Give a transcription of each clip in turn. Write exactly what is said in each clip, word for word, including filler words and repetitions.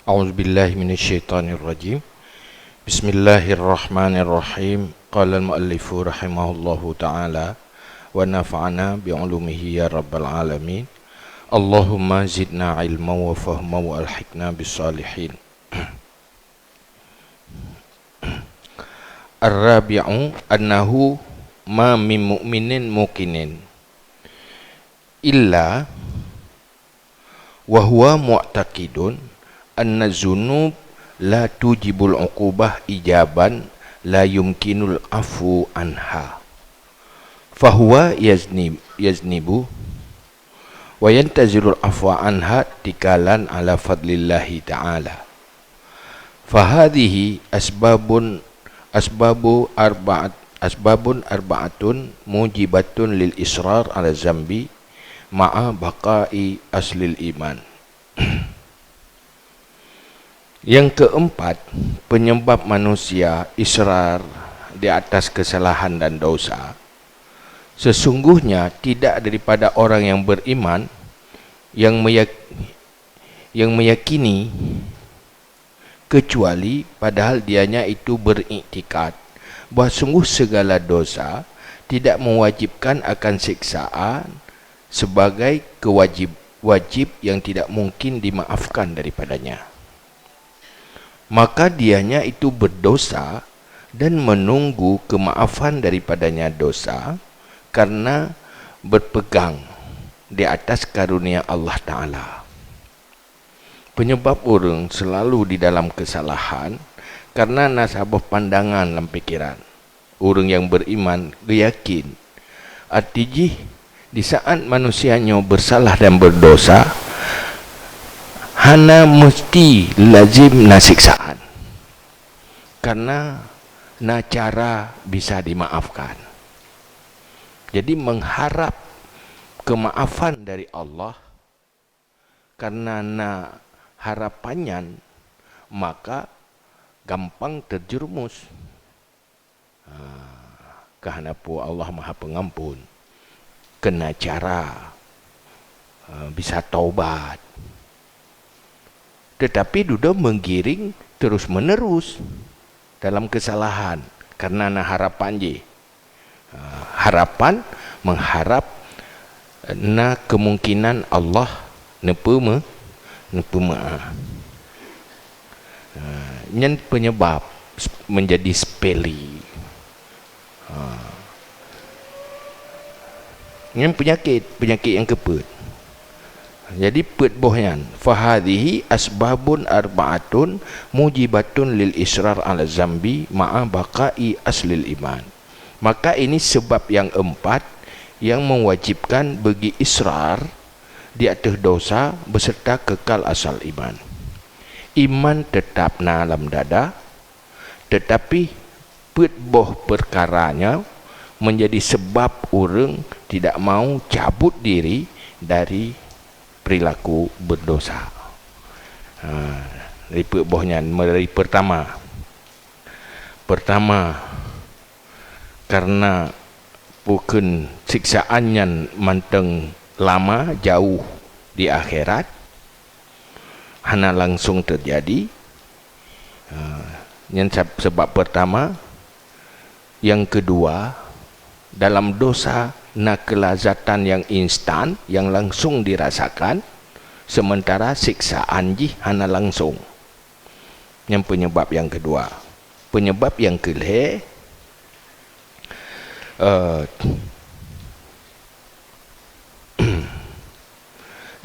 أعوذ بالله من الشيطان الرجيم. بسم الله الرحمن الرحيم. قال المؤلف رحمه الله تعالى ونفعنا بعلومه يا رب العالمين. اللهم زدنا علما وفهما وألحقنا بالصالحين. الرابع أنه ما من مؤمن موقن إلا وهو معتقد أن الذنوب لا توجب العقوبة إيجابا لا يمكن العفو عنها، فهو يذنب، يذنب وينتظر العفو عنها اتكالا على فضل الله تعالى. فهذه أسباب، أسباب أربعة، أسباب أربعة موجبة للإصرار على الذنب مع بقاء أصل الإيمان. Yang keempat, penyebab manusia israr di atas kesalahan dan dosa, sesungguhnya tidak daripada orang yang beriman yang meyak-, yang meyakini, kecuali padahal dianya itu beriktikad bahwa sungguh segala dosa tidak mewajibkan akan siksaan sebagai kewajib, wajib yang tidak mungkin dimaafkan daripadanya. Maka dianya itu berdosa dan menunggu kemaafan daripadanya dosa karena berpegang di atas karunia Allah Ta'ala. Penyebab ureuëng selalu di dalam kesalahan karena na saboh pandangan lam pikiran. Ureuëng nyang beriman geuyakin, arti jih, di saat manusia nyoe bersalah dan berdosa, hana mesti lazim na siksaan, karena na cara bisa dimaafkan. Jadi, mengharap kemaafan dari Allah karena na harapan nyan, maka gampang terjerumus. Ha, keuhana Po Allah Maha Pengampun, kena cara, ha, bisa taubat. Tetapi dudoe menggiring terus-menerus dalam kesalahan karena na harapan jih. Ha, harapan, mengharap, na kemungkinan Allah neupeume-, neupeumaaf. Ha, nyan penyebab menjadi sepele. Ha. Nyan penyakit, penyakit nyang keupeuet. Jadi, peuet boh nyan, fahadhihi asbabun arba'atun mujibatun lil israr ala zambi ma'a baqa'i aslil iman. Maka ini sebab yang empat yang mewajibkan bagi israr di ateueh dosa beserta kekal asal iman. Iman tetap na lam dada, tetapi peuet boh peukara nyoe menjadi sebab ureuëng tidak mau cabut diri dari perilaku berdosa. Ha, dari peuet boh nyan, dari pertama. Pertama, karena bukon siksaan nyan mantong lama jauh di akhirat, hana langsung terjadi. Ha, nyan sab-, sebab pertama. Yang kedua, dalam dosa na kelazatan yang instan, yang langsung dirasakan, sementara siksaan jih hana langsung. Nyan penyebab yang kedua. Penyebab yang kelhée, eh,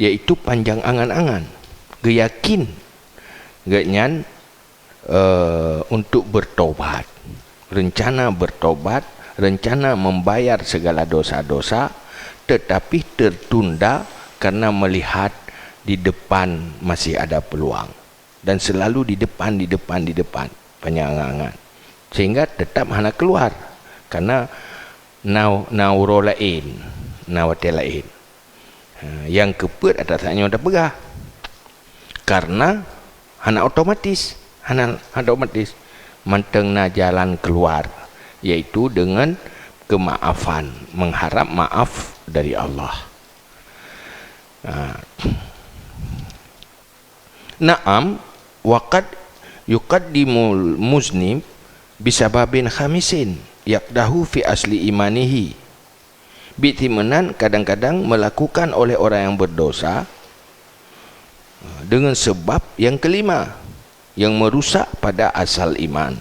yaitu panjang angan-angan. Geuyakin geuhnyan, eh, untuk bertobat. Rencana bertobat, rencana membayar segala dosa-dosa, tetapi tertunda karena melihat di depan masih ada peluang. Dan selalu di depan, di depan, di depan, panjang angan-angan. Sehingga tetap hana keluar. Karena na, na uroe laén, na watée laén. Ha, nyang keupeuet atra saat nyoe tapeugah. Karena hana otomatis, hana, hana otomatis. Mantong na jalan keluar, yaitu dengan kemaafan, mengharap maaf dari Allah. Ha. Naam, Wa qad yuqaddimul muznib bisababin khamisin yaqdahu fi asli imanihi. Bit meunan kadang-kadang melakukan oleh orang yang berdosa dengan sebab yang kelima yang merusak pada asal iman,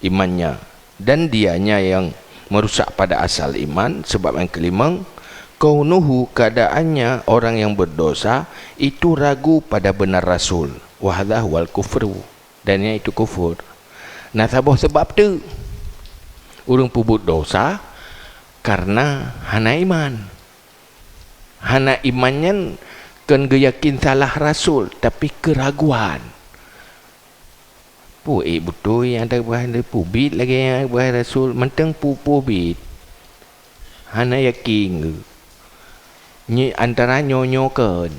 imannya, dan dianya yang merusak pada asal iman. Sebab yang kelima, kaunuhu, keadaannya orang yang berdosa itu ragu pada benar Rasul, wa hadza huwal kufru, dan yaitu kufur. Nah, saboh sebab tu ureuëng peubuet dosa karena hana iman. Hana iman nyan kon geuyakin salah rasul, tapi keuraguan. Peue ék beutôi nyang teupeugah lé, peue biet lagée nyang teupeugah rasul, mantong peue-peue biet. Hana yakin geuh. Nyi antara nyoe-nyoe kon.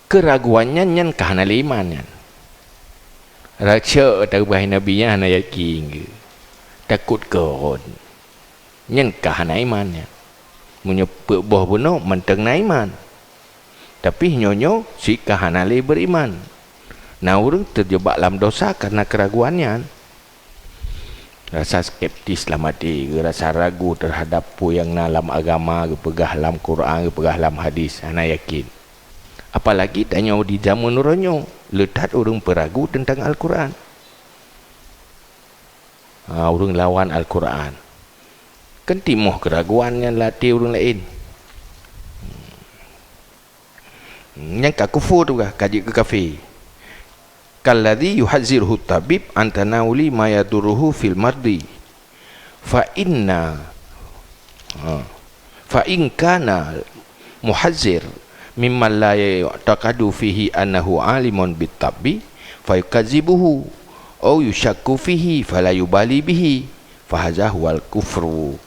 Keuraguan nyan, nyan ka hana lé iman nyan. Rasyok teupeugah Nabi nyan hana yakin geuh. Takot kon. Nyan ka hana iman nyan. Meunyoe peuet boh bunoe mantong na iman. Tapi nyoe-nyoe sit ka hana lé beriman. Na ureuëng teujeubak lam dosa kareuna keuraguan nyan. Rasa skeptis lam até, rasa ragu terhadap peue nyang na lam agama, geupeugah lam Quran, geupeugah lam hadis, hana yakin. Apalagi tanyoe di zaman uroe nyoe, le that ureuëng peuragu teuntang Al-Quran. Ha, ureuëng lawan Al-Quran. Kan timoh keuraguan nyan lam até ureuëng laén. Nyang ka kufur tu kah, ka jeuet keu kafé. Kalladzi yuhazziruhu tabib an tanawuli ma yadurruhu fil mardi. Fa inna, ha, fa in kana muhazzir mimman la yu'taqadu fihi annahu alimun bit tabbi, fa yukadzibuhu, au yusyakku fihi, fala yubali bihi, fa hadza huwal kufru.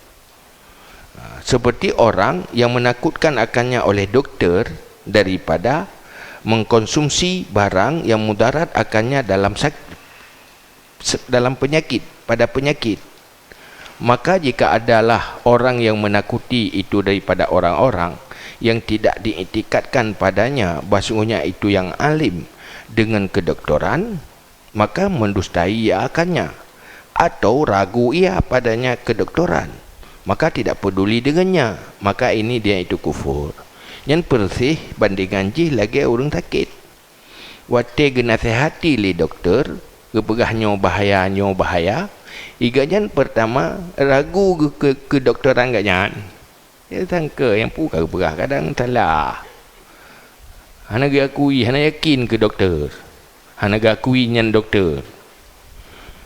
Ha, seperti orang yang menakutkan akannya oleh doktor daripada mengkonsumsi barang yang mudarat akannya dalam sak-, se-, dalam penyakit, pada penyakit. Maka jika adalah orang yang menakuti itu daripada orang-orang yang tidak diiktikadkan padanya bahwasanya itu yang alim dengan kedoktoran, maka mendustai ia akannya, atau ragu ia padanya kedoktoran, maka tidak peduli dengannya, maka ini dia itu kufur. Nyan persis bandingan jih lagée ureuëng sakét. Watée geunasehati lé dokto, geupeugah nyoe bahaya, nyoe bahaya, igeuhnyan peurtama ragu geu-, keu-, keudoktoran geuhnyan. Dia sangka nyang peue ka geupeugah, kadang salah. Hana geuakui, hana yakin keu dokto. Hana geuakui nyan dokto.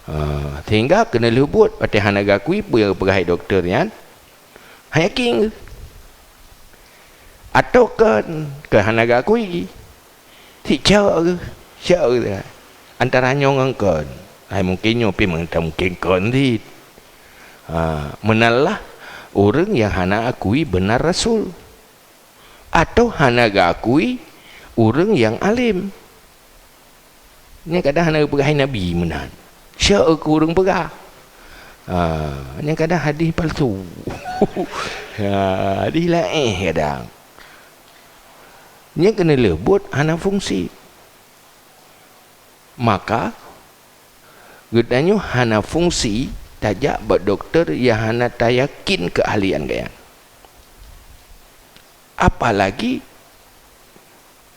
Ha, sehingga keuneulheueh buet watée hana geuakui peue nyang geupeugah lé dokto nyan, hana yakin geuh. Atawa kon, kon hana geuakui. Sit syok geuh, syok geuh. Antara nyoe ngon kon. Hai mungken nyoe pih meunan mungken kon cit. Ha, meunan lah ureuëng nyang hana akui beuna rasul. Atawa hana geuakui ureuëng nyang além. Nyan kadang hana geupeugah hai Nabi meunan. Syok keu ureuëng peugah. Ha, nyan kadang hadis palsu. Ha, hadis laén kadang. Nyan keuneulheueh buet hana fungsi. Maka, geutanyoe hana fungsi tajak bak dokto nyang hana tayakin keuahlian geuhnyan. Apalagi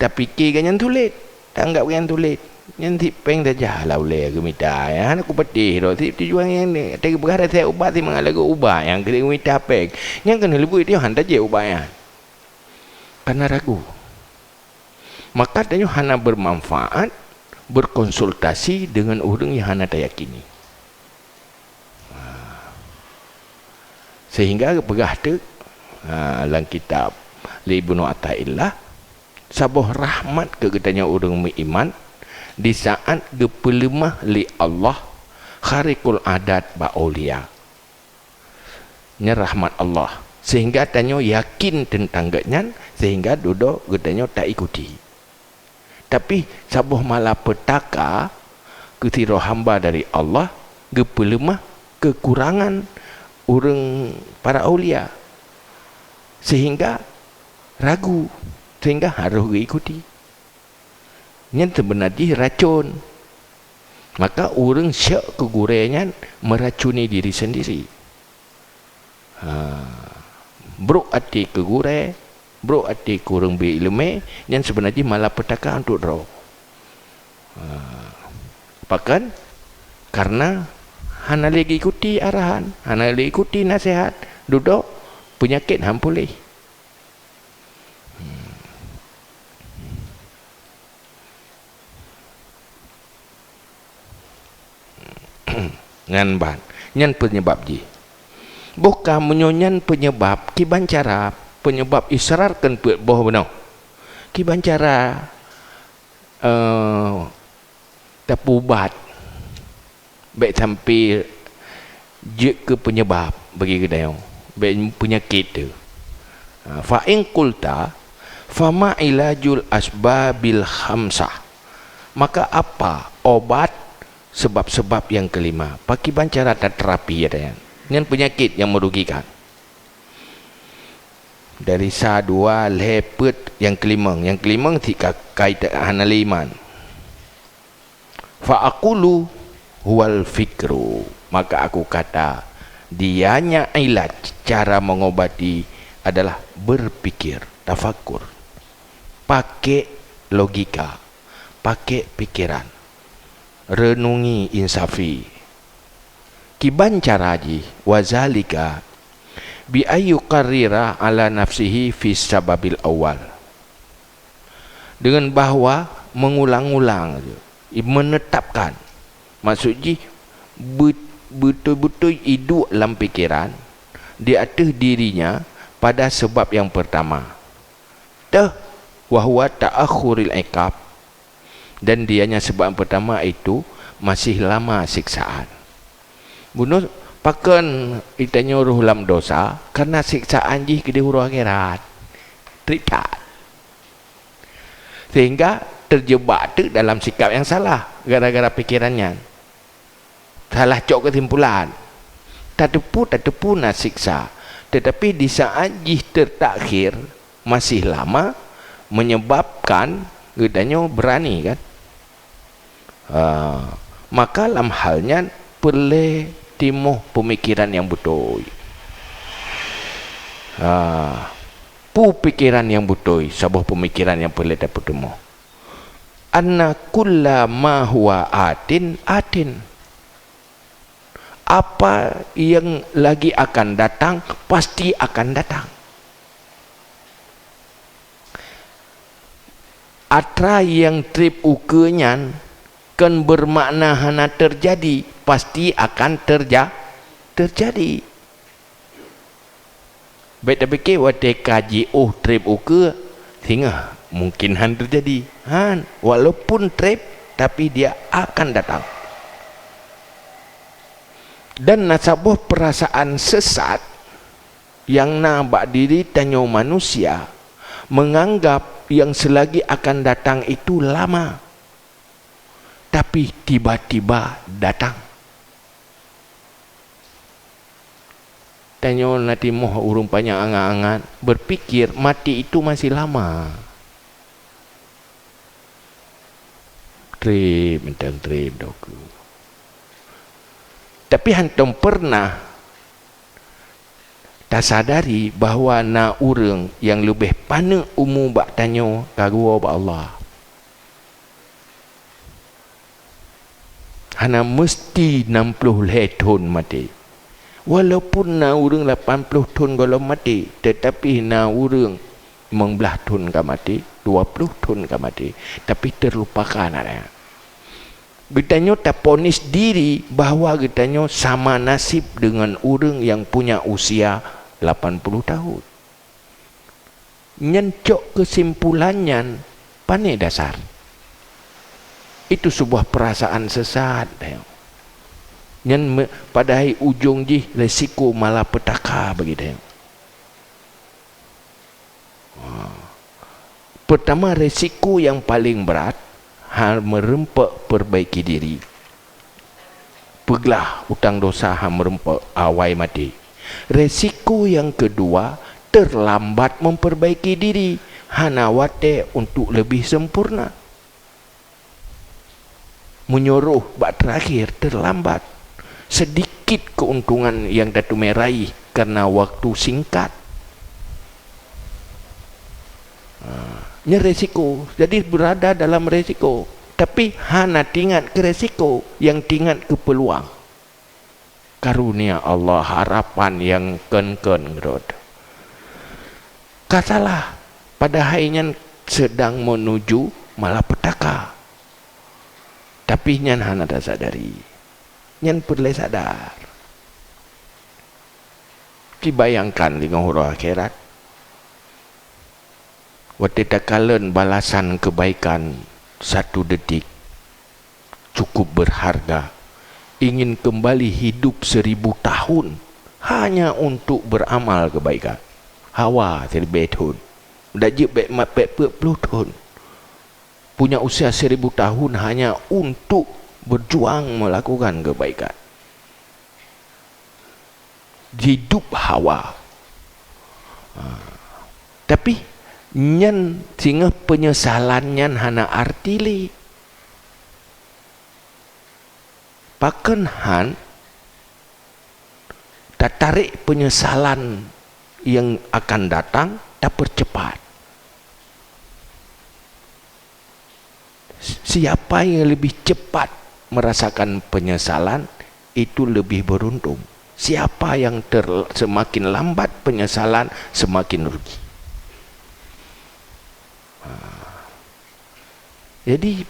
tapike geuhnyan tuléh, taanggab geuhnyan tuléh. Nyan sit péng tajak lah ulée geumita. Nyan hana kupatéh droe, sit tujuan nyan, watée geupeugah resep ubat, sit mangat lagée ubat nyang geumita péng. Nyan keuneulheueh buet nyoe hana tajak ubat nyan. Karena ragu. Maka tanyoe hana bermanfaat berkonsultasi dengan ureuëng nyang hana tayakini. Sehingga geupeugah teuk, ha, lam kitab lé Ibnu Athaillah, saboh rahmat keu geutanyoe ureuëng meuiman, di saat geupeuleumah lé Allah khariqul adat bak aulia. Nyan rahmat Allah, sehingga tanyoe yakin teuntang geuhnyan, sehingga dudoe geutanyoe taikuti. Tapi saboh malapetaka keu sidroe hamba dari Allah geupeuleumah keukurangan ureuëng para aulia, sehingga ragu, sehingga harôh geuikuti. Nyan seubeuna jih racun. Maka ureuëng syiek keu gurée nyan meuracuni diri sendiri. Ha. Brok até keu gurée, brok até keu ureuëng bri iéleumé, nyan seubeuna jih malapetaka untuk droe. Ha. Pakon? Karena hana lé ikuti arahan, hana lé ikuti nasihat, dudoe peunyakét han puléh. Hmm. Nyan ban, nyan peunyebab jih. Boh ka meunyoe nyan peunyebab, kiban cara peunyebab israrkan peuet boh bunoe. Kiban cara, eh, tapeuubat. Bék sampai jeuet keu peunyebab bagi geutanyoe, bék peunyakét teuh. Ha, fa in qulta, fama ilajul asbabil khamsah? Maka apa obat sebab-sebab yang kelima? Pakiban cara taterapi, ya, nyan? Nyan peunyakét nyang merugikan. Dari sa, dua, lhée, peuet, nyang keulimong. Nyang keulimong sit ka, ka hana lé iman. Fa aqulu huwal fikru. Maka aku kata, dianya ilat, cara mengobati adalah berpikir, tafakur. Pakai logika, pakai pikiran. Renungi, insafi. Kiban cara jih, wazalika bi ayyuqarrira ala nafsihi fi sababil awal. Dengan bahwa mengulang-ulang, menetapkan, maksud jih, be-, beutôi-beutôi iduek lam pikeran di ateueh dirinya pada sebab nyang peurtama. Teuh, wa huwa ta'akhuril iqab, dan dianya sebab nyang peurtama itu masih lama siksaan. Bunoe pakon geutanyoe rhoh lam dosa, karena siksaan jih keudeh uroe akhirat. Trip that. Sehingga terjebak teuk dalam sikap nyang salah gara-gara pikeran nyan. Salah cok keusimpulan. Tateupeue, tateupeue na siksa. Tetapi di saat jih teutakhir, masih lama, menyebabkan geutanyoe beurani, kan? Ha, maka lam hal nyan peureulée timoh peumikiran nyang beutôi. Ha, peue pikeran nyang beutôi, saboh peumikiran nyang peureulée tapeuteumoh. Anna kulla ma huwa atin, atin. Apa yang lagi akan datang, pasti akan datang. Atra nyang treb ukeue nyan kon beumakna hana teujadi, pasti akan terja-, teujadi. Bék tapike watée ka jiôh treb ukeue, singoh mungkin hán teujadi. Hán, walaupun treb, tapi dia akan datang. Dan na saboh peurasaan sesat nyang na bak diri tanyoe manusia, menganggap yang selagi akan datang itu lama, tapi tiba-tiba datang. Tanyoe na timoh ureuëng panyang angat-angat berpikir mati itu masih lama. Treb mantong treb doku. Tapi hántom pernah tasadari bahwa na ureuëng nyang leubeh paneuk umu bak tanyoe ka geuwoe bak Allah. Hana meusti nam ploh lhée thon maté. Walaupun na ureuëng lapan ploh thon gohlom maté, teutapi na ureuëng limong blaih thon ka maté, dua ploh thon ka maté, tapi terlupakan ada. Geutanyoe taponis diri bahwa geutanyoe sama nasib dengan ureuëng nyang punya usia lapan puluh tahun. Nyan cok keusimpulan nyan pane dasar? Itu sebuah perasaan sesat, dayang. Nyan me-, padahai ujong jih resiko malapetaka bagi dayang. Ha. Pertama, resiko yang paling berat, hal meureumpok perbaiki diri. Peuglah utang dosa hán meureumpok awai maté. Resiko yang kedua, terlambat memperbaiki diri, hana watée untuk lebih sempurna. Meunyoe roh bak teurakhé, terlambat. Sedikit keuntungan nyang tateumé raih karena waktu singkat. Ha, nyan resiko. Jadi, berada dalam resiko. Tapi hana tingat keu resiko, nyang tingat keu peuluang. Karunia Allah, harapan nyang kon-kon rot. Ka salah, padahai nyan sedang menuju malapetaka. Tapi nyan hana tasadari. Nyan peureulée sadar. Kibayangkan lingoh uroe akhirat. Watée takalon balasan keubaikan satu detik cukup berharga. Ingin kembali hidup seribu tahun hanya untuk beramal kebaikan. Hawa siribée thon. Dak jeuet bék mat bék peuet ploh thon. Punya usia seribu tahun hanya untuk berjuang melakukan kebaikan. Jidup hawa. Ha. Tapi, nyan singoh peunyesalan nyan hana arti lé. Pakon han tatarek peunyesalan nyang akan datang, tapeucepat. Siapa yang lebih cepat merasakan penyesalan, itu lebih beruntung. Siapa yang ter-, semakin lambat penyesalan, semakin rugi. Ha. Jadi,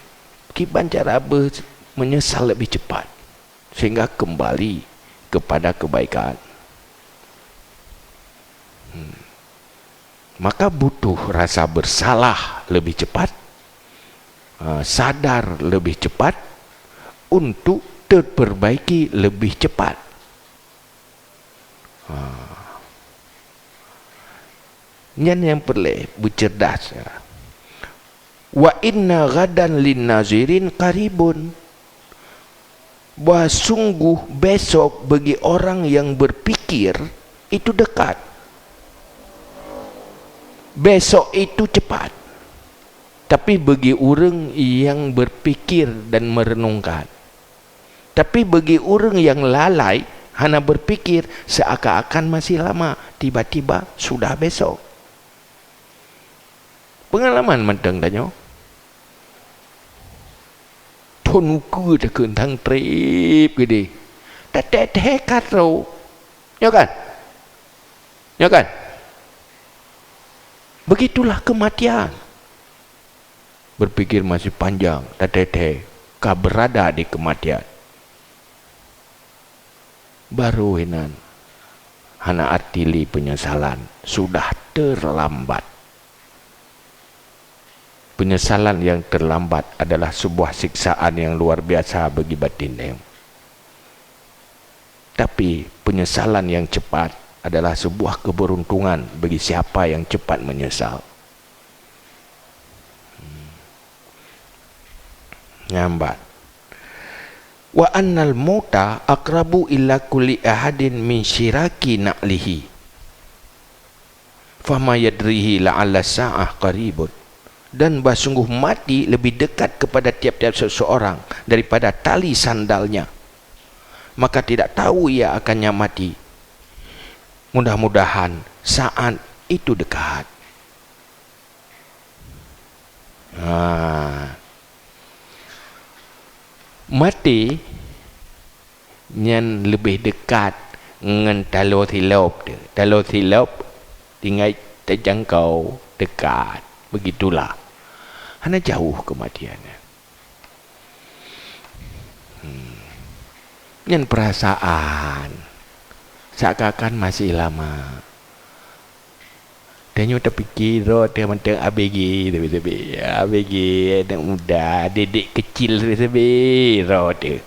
kiban cara be-, menyesal lebih cepat, sehingga kembali kepada kebaikan. Hmm. Maka butuh rasa bersalah lebih cepat, eh, sadar lebih cepat, untuk terperbaiki lebih cepat. Ha. Nyan nyang peureulée beucerdas, ya. "Wa inna ghadan lin nazirin qaribun." Bahwa sungguh besok bagi orang yang berpikir itu dekat. Besok itu cepat. Tapi bagi ureuëng yang berpikir dan merenungkan, tapi bagi ureuëng yang lalai, hana berpikir, seakan-akan masih lama, tiba-tiba sudah besok. Peungalaman mantong tanyoe. Thon ukeue takheun tang treb keudeh. Tatéh-téh ka troh. Nyo kan? Nyo kan? Begitulah kematian. Berpikir masih panjang, tatéh-téh ka berada di kematian. Baru hinan hana arti lé penyesalan, sudah terlambat. Penyesalan yang terlambat adalah sebuah siksaan yang luar biasa bagi batin. Tapi, penyesalan yang cepat adalah sebuah keberuntungan bagi siapa yang cepat menyesal. Hmm. Nyambat. "Wa annal mauta aqrabu ila kulli ahadin min syiraki na'lihi. Fama yadrihi la'alla sa'ah qaribun." Dan bahwa sungguh mati lebih dekat kepada tiap-tiap seseorang daripada tali sandalnya. Maka tidak tahu ia akannya mati. Mudah-mudahan saat itu dekat. Ha. Maté nyan leubeh dekat ngon taloe silop teuh. Taloe silop tinggai tajangkau, dekat. Begitulah. Hana jauh kematian nyan. Hmm. Nyan perasaan. Seakan-akan masih lama. Tanyoe tapike droe teuh mantong A B G sabe-sabe. A B G, aneuk muda, dedek kecil sabe-sabe droe teuh.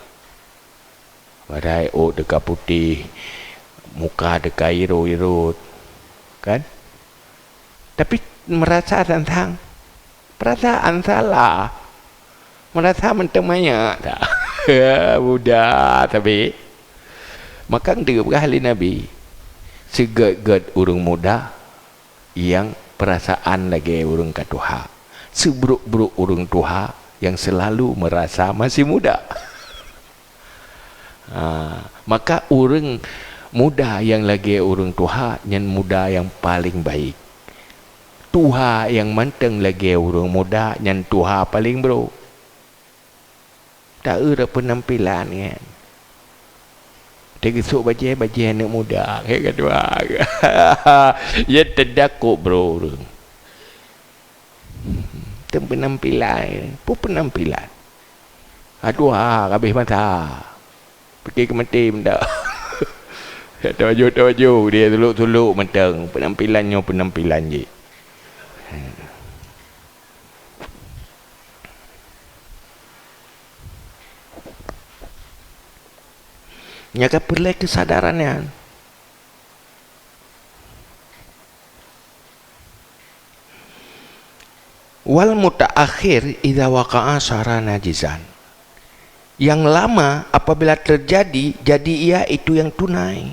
Padahai ôk teuka putéh, muka teuka irot-irot. Kan? Tapi merasa tantang perasaan salah. Merasa mantong manyak tak? Muda sabe. Maka geupeugah lé Nabi, "Seugét-gét ureuëng muda nyang perasaan lagée ureuëng ka tuha. Seubrok-brok ureuëng tuha yang selalu merasa masih muda. Ha, maka ureuëng muda nyang lagée ureuëng tuha, nyan muda nyang paleng baik. Tuha nyang mantong lagée ureuëng muda, nyan tuha paleng brok. Taeu peunampilan nyan. Teugeusok bajée, bajée aneuëk muda. Keu keudua, ya teudak kok brok ureuëng. Tem peunampilan, peue peunampilan? Aduh, ha, habéh masa. Pike keu maté mantong. Tawajoh-tawajoh dia tulok-tulok mantong. Peunampilan nyoe peunampilan jih. Nyang ka peureulée keusadaran nyan. Wal mutaakhir idza waqa'a sara najizan. Yang lama apabila terjadi, jadi ia itu yang tunai.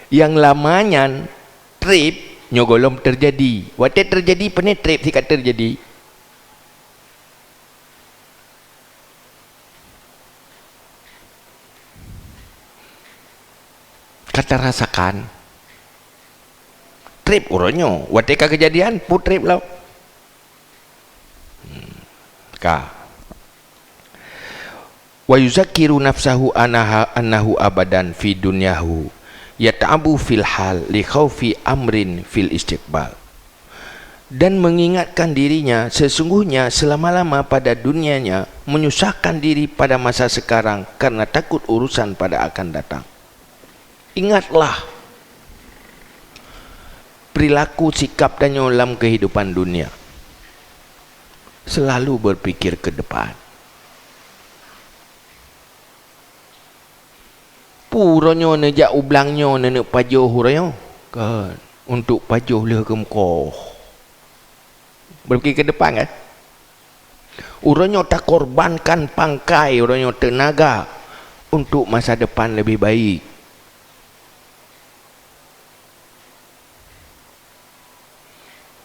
Yang lama nyan treb nyoe gohlom terjadi. Watée terjadi, pane treb sika terjadi. Ka tarasakan. Treb uroe nyoe, watée ka keujadian, peue treb lom. Hmm. Ka. Wa yuzakkiru nafsahu anaha, annahu abadan fi dunyahu yata'abu fil hal li khaufi amrin fil istiqbal. Dan mengingatkan dirinya sesungguhnya selama-lama pada dunianya menyusahkan diri pada masa sekarang karena takut urusan pada akan datang. Ingatlah perilaku sikap tanyoe lam kehidupan dunia. Selalu berpikir ke depan. Peue uroe nyoe neujak u blang nyoe neuneuk pajoh uroe nyoe? Kon, untuk pajoh lheueh geumeukoh. Berpikir ke depan, kan? Uroe nyoe takorbankan pangkai, uroe nyoe teunaga untuk masa depan lebih baik.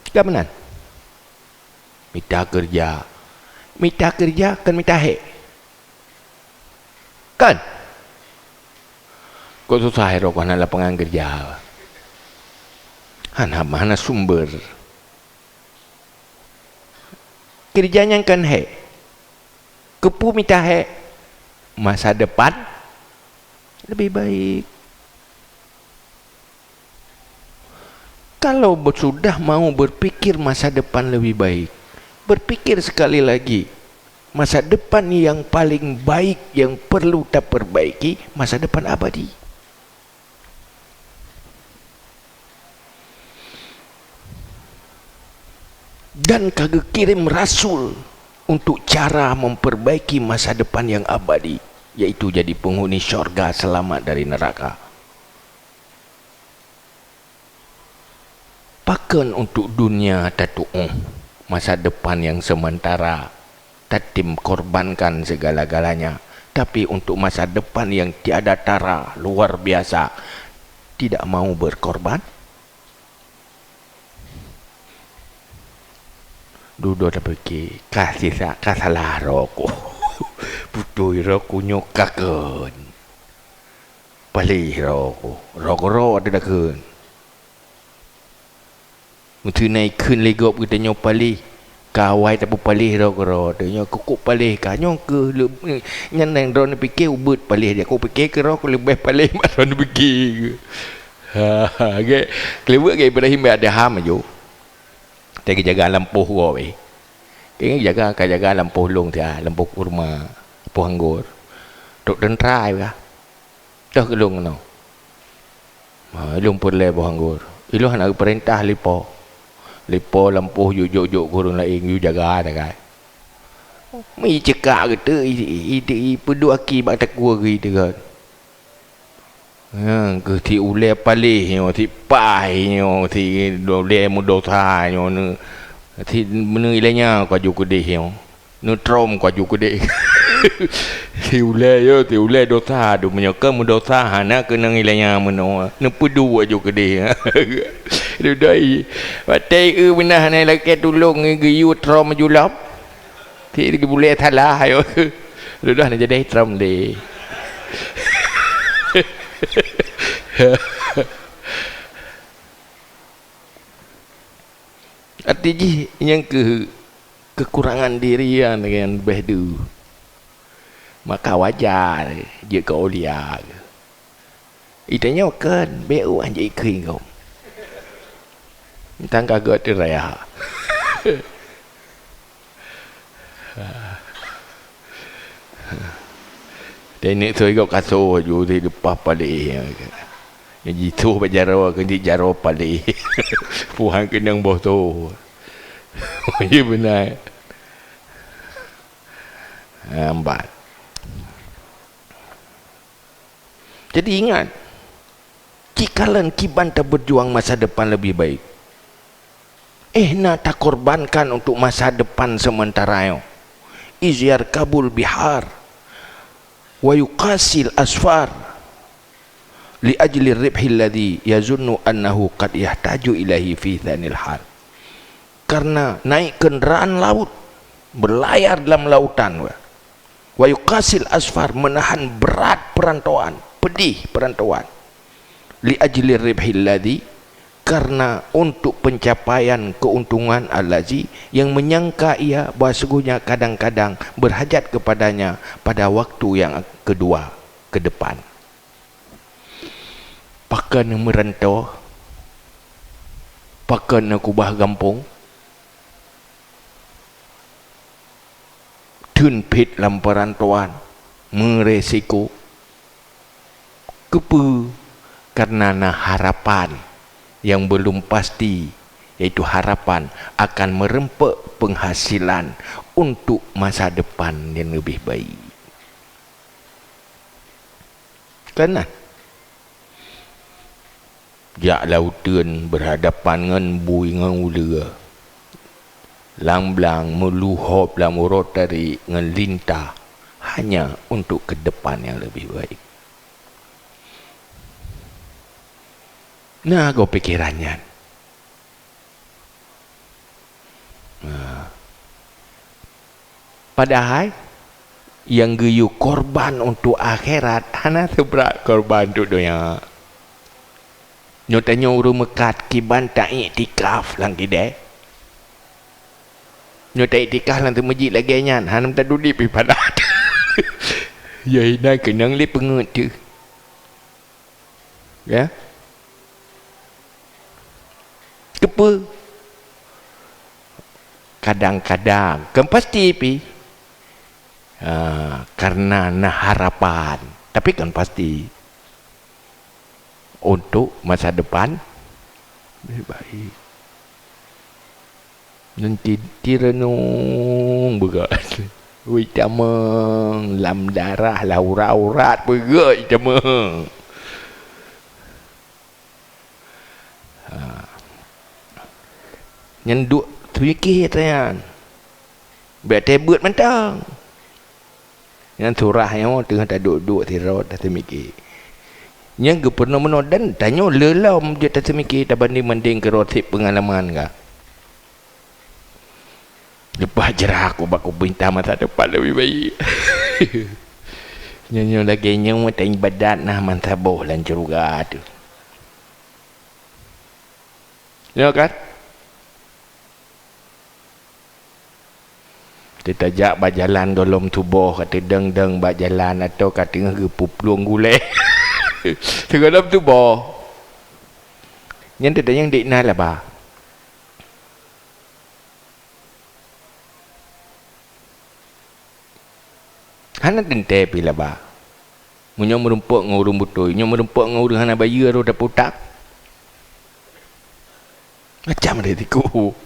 Ka meunan? Mita keureuja. Mita keureuja kon mita hék. Kan? Kok susah droe hana lapangan keureuja? Hana, hana sumber. Keureuja nyan kon hék. Keupeue mita hék? Masa depan lebih baik. Kalau be-, sudah mau berpikir masa depan lebih baik, berpikir sekali lagi, masa depan yang paling baik yang perlu taperbaiki, masa depan abadi. Dan ka geukirém rasul untuk cara memperbaiki masa depan yang abadi, yaitu jadi penghuni syurga selamat dari neraka. Pakon untuk dunia tatu'oh masa depan yang sementara, tatem korbankan segala-galanya, tapi untuk masa depan yang tiada tara, luar biasa, tidak mau berkorban? Dudoe tapike, ka sisa, ka salah droe ku. Putôi droe ku nyoe ka kheun. Paléh droe ku, droe keudroe teuh takheun. Meuteunai kheun lé gob geutanyoe paléh, ka awai tapeupaléh droe keudroe teuh. Nyoe keuh kok paléh ka, nyoe keuh le-, nyan nyang droeneuh pike ubeuet paléh jih. Kupike keudroe ku leubeh paléh mat droeneuh pike. Ha, ha, gét. Keuleubeuet gét Ibrahim bak Adham aju. Watée geujaga lampôh gob, eh. Geujaga, ka jaga lampôh lông siat, lampôh kurma, lampôh anggor. Trok teuntra ka. Toh keu lôn keunoe. Ha, lôn peureulée boh anggor. Ilôn hana geupeurintah lé po. Lé po lampôh jok-jok keu ureuëng laén, yue jaga sagai. Meucekak geuteuk, i, i, i, i, peuduek aki bak takue geuh teugon. Nyan keuh si ulée paléh nyoe, si paih nyoe, si ulée meudosa nyoe, neu-, si meuneu ilée nyan ka ju keudeh nyoe. Neutrom ka ju keudeh. Si ulée yo, si ulée dosa tu, meunyoe keu meudosa hana keunong ilée nyan meunoe. Neupeuduek ju keudeh. Dudoi. Watée eu beunah hana lakée tulông geuyue trom julop. Ti di bulée salah, ayo. Ludah na jadi Trump deh. Arti jih nyang keu kekurangan diri nyan, nyan beh du. Maka wajar jeuet keu aulia. Itanyoe kan, beu anjai keuingong. Tangga geuh teu raya. Dan nek soi gok kaso ju di leupah palé. Yang jituh bak jaroe, keu jih jaroe palé. Puhan keunong boh tu. Iya benar. Lambat. Jadi ingat, cikalon kiban tabeujuang masa depan lebih baik. Eh, na takorbankan untuk masa depan sementara nyoe. Izyar kabul bihar wa yuqasil asfar li ajli ribhi alladhi yazunnu annahu qad yahtaju ilaihi fi tsanil hal. Karena naik kenderaan laut, berlayar dalam lautan, wa yuqasil asfar, menahan berat perantauan, pedih perantauan. Li ajli ribhi alladhi, karena untuk pencapaian keuntungan allazi, yang menyangka ia bahwa sesungguhnya kadang-kadang berhajat kepadanya pada waktu yang kedua, ke depan. Pakon meuranto, pakon keubah gampông, theun phét lam peurantauan, meuresiko. Keupeue? Karena na harapan nyang belum pasti, yaitu harapan akan meureumpok penghasilan untuk masa depan nyang leubeh baik. Kan na? Jak lam uteuen berhadapan ngon bui ngon uleue. Lam blang meuluhop lam uroe tarék ngon lintah hanya untuk keudepan nyang leubeh baik. Na goe pikeran nyan. Nah. Padahai nyang geuyue korban untuk akhirat hana seubrat korban untuk donya. Nyoe tanyoe ureuëng meukat kiban taiktikaf lam kidée. Nyoe taiktikaf lam teumeujiek lagée nyan hana meuta dudip ibadat. Ya hina keunong lé peungeut teuh. Ya. Keupeue? Kadang-kadang, kan pasti pi. Ha, karena na harapan, tapi kan pasti untuk masa depan lebih baik. Nanti tirenung beugöt. Wih tamong lam darah lah urat-urat beugöt tamong. Ha. Nyan duek teumiki ata nyan. Bék teubeut mantong. Nyan surah nyoe teungoh taduek-duek sidroe tateumiki. Nyan geupeurunoe meunoe dan tanyoe leulom jeuet tateumiki tabandeng-bandeng keudroe seb peungalaman ka. Leupah jrah aku bak kupinta masa depan leubeh baik. Nyoe-nyoe lagée nyoe taibadat na meusaboh lam syeuruga teuh. Nyoe kan? Teutajak bak jalan gohlom tuboh ka teudong-dong bak jalan atau ka teungoh geupuplueng gulée. Sigohlom tuboh. Nyan teutanyong dik na laba. Hana teuntée pi laba. Meunyoe meurumpok ngon ureuëng beutôi, nyoe meurumpok ngon ureuëng hana bayeue roh daputak. Macam risiko.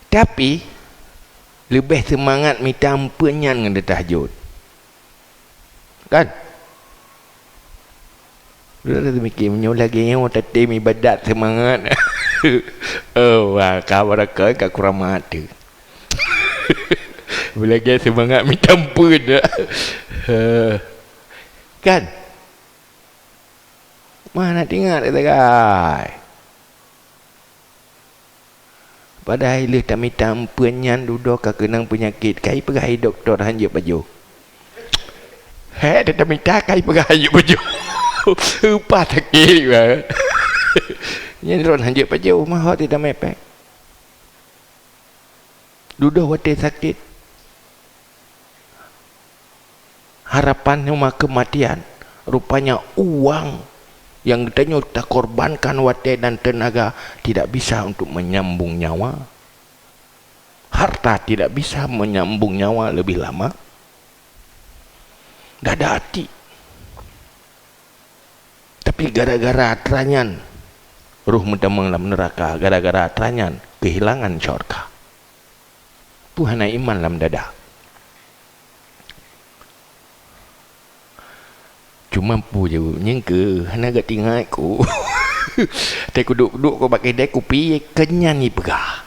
Tapi, leubeh seumangat mita ampeuen nyan ngon tahajud. Kan? Lôn rasa mikir, meunyoe lagée nyoe tatem ibadat seumangat. Oh, wah, ka barakah ka kurang mata. Lagée seumangat mita ampeuen. Kan? Mana ingat sagai. Padahai lheueh tamita eumpeuen nyan dudoe ka keunong peunyakét, kai peugah hai dokto han jeuet pajoh. Hé, tamita kai peugah han jeuet pajoh. Upah sakét bah. Nyan droe han jeuet pajoh, meuho teutamé péng. Dudoe watée sakét. Harapan nyoe ma keumatian, rupanya uang nyang geutanyoe takorbankan watée dan teunaga tidak bisa untuk menyambung nyawa. Harta tidak bisa menyambung nyawa lebih lama. Dada atik. Tapi gara-gara atra nyan, roh meutamong lam neuraka, gara-gara atra nyan, keuhilangan syurga. Peue hana iman lam dada. Cuma peue jaweueb, nyang keu hana geutingai ku. Teukuduek-kuduek ku bak keudée kupi, keunyan ipeugah.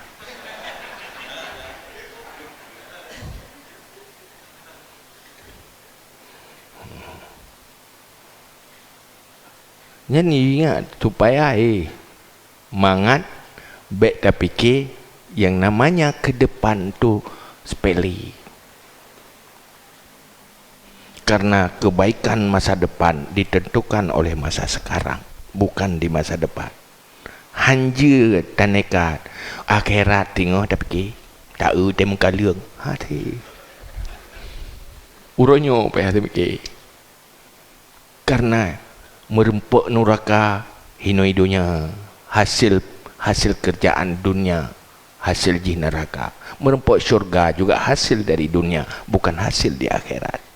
Nyan ingat supaya, eh, mangat bék tapike yang namanya ke depan tu sepele. Karena kebaikan masa depan ditentukan oleh masa sekarang, bukan di masa depan. Hanjeuet tanekat, akhirat teungoh tapike, taeu teuh meukaleueng. Hati. Uroe nyoe payah tapike. Karena meureumpok nuraka hinoe donya, hasil, hasil kerjaan dunia, hasil jih neraka. Meureumpok syurga juga hasil dari dunia, bukan hasil di akhirat.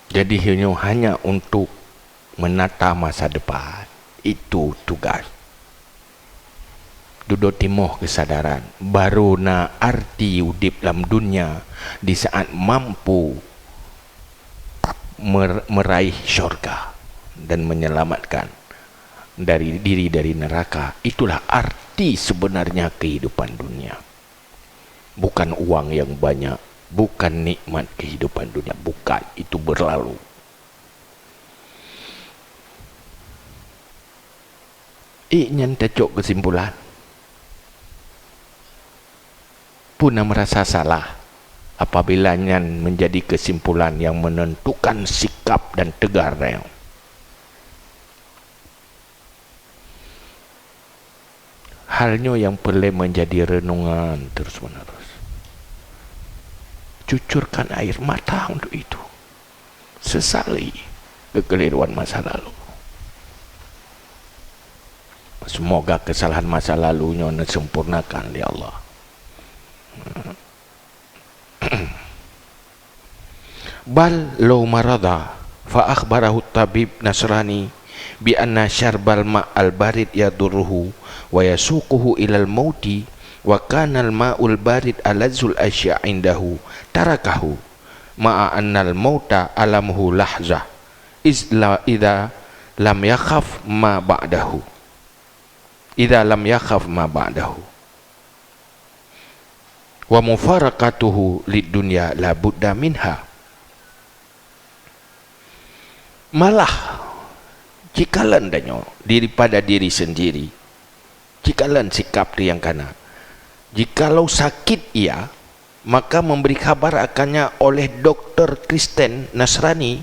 Jadi, nyoe hanya untuk menata masa depan. Itu tugas. Dudoe timoh keusadaran, baru na arti udeb lam dunia di saat mampu mer-, meraih syurga dan menyelamatkan dari diri dari neraka. Itulah arti sebenarnya kehidupan dunia. Bukan uang yang banyak, bukan nikmat kehidupan dunia, bukan, itu berlalu. Ié nyan tacok keusimpulan. Peue na meurasa salah apabila nyan menjadi keusimpulan nyang menentukan sikap dan teugar tanyoe. Hal nyoe nyang peureulée menjadi renungan terus-menerus. Cucurkan air mata untuk itu. Sesali kekeliruan masa lalu. Semoga kesalahan masa lalu nyoe neusempurnakan lé Allah. Bal law maradha, fa akhbarahu tabib Nasrani bi anna syarbal ma' al-barid yadurruhu wa yasuquhu ilal mauti, wa kana al-ma'ul barid alazzul asya' indahu, tarakahu, ma'a annal mauta alamuhu lahzah, iz la, idza lam yakhaf ma ba'dahu. Idza lam yakhaf ma ba'dahu. Wa mufaraqatuhu lid dunya la budda minha. Malah, cikalon tanyoe daripada diri sendiri, cikalon sikap teuh nyang kana. Jikalau sakit ia, maka memberi khabar akannya oleh doktor Kristen Nasrani,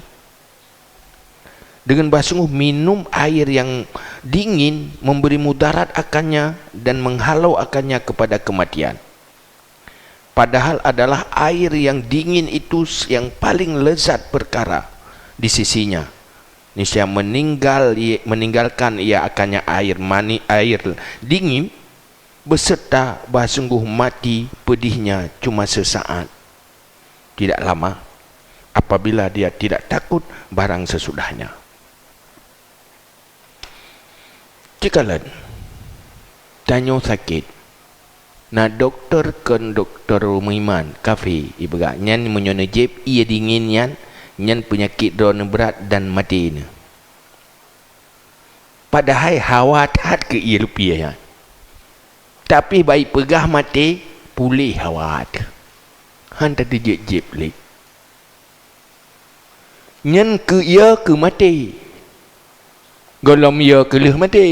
dengan bah sungguh minum air yang dingin memberi mudarat akannya dan menghalau akannya kepada kematian. Padahal adalah air yang dingin itu yang paling lezat perkara di sisinya. Niscaya meninggal, meninggalkan ia akannya air mani, air dingin, beserta bah sungguh mati pedihnya cuma sesaat. Tidak lama, apabila dia tidak takut barang sesudahnya. Cikalon, tanyoe sakét. Na dokto kon dokto meuiman, kafé, ipeugah, nyan meunyoe neujieb ié dingin nyan, nyan peunyakét droeneuh brat dan maté neuh. Padahai hawa that keu ié lupieh nyan. Tapi bah ipeugah maté, puléh hawa that. Han tateujieb-jieb lé. Nyan keu ié keu maté. Gohlom yo keu lheueh maté.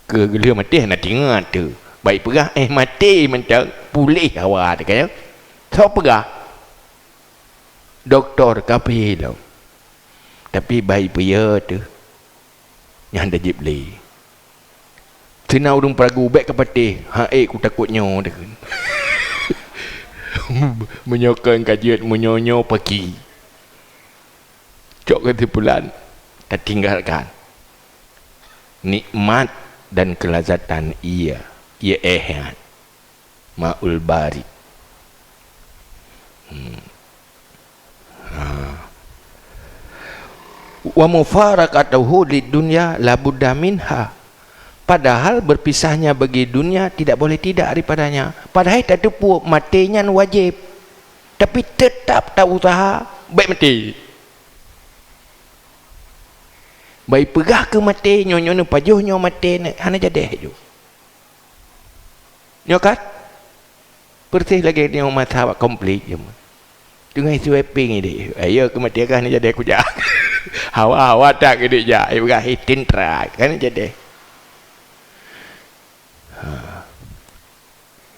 Keu lheueh maté hana tingat teuh. Bak ipeugah, eh, maté mantong, puléh hawa teuh, kan? Soe peugah? Dokto kafé lom. Tapi bak ipeuyö teuh. Nyan hana jieb lé. Sina ureuëng peuragu, "Bék ka patéh, han ék kutakot nyoe," takheun. Meunyoe kon ka jeuet, meunyoe nyoe paki. Cok keusimpulan, tatinggalkan nikmat dan kelazatan ié, ié éh nyan. Maul barid. Hmm. Ha. Wa mufaraqatuhu lid dunya la budda minha. Padahal berpisahnya bagi dunia tidak boleh tidak daripadanya. Padahai tateupeue maté nyan wajéb. Tapi teutap ta-usaha bék maté. Bak ipeugah keu maté, nyoe, nyoe neupajoh nyoe maté, hana jadéh ju. Nyoe kan? Persis lagée nyoe masa awak konflik je. Teungoh sweeping idéh. Ayo keu maté kan jadi kujak. Hawa-hawa tak keu jak. Ibrahim tintra kan jadi. Ha.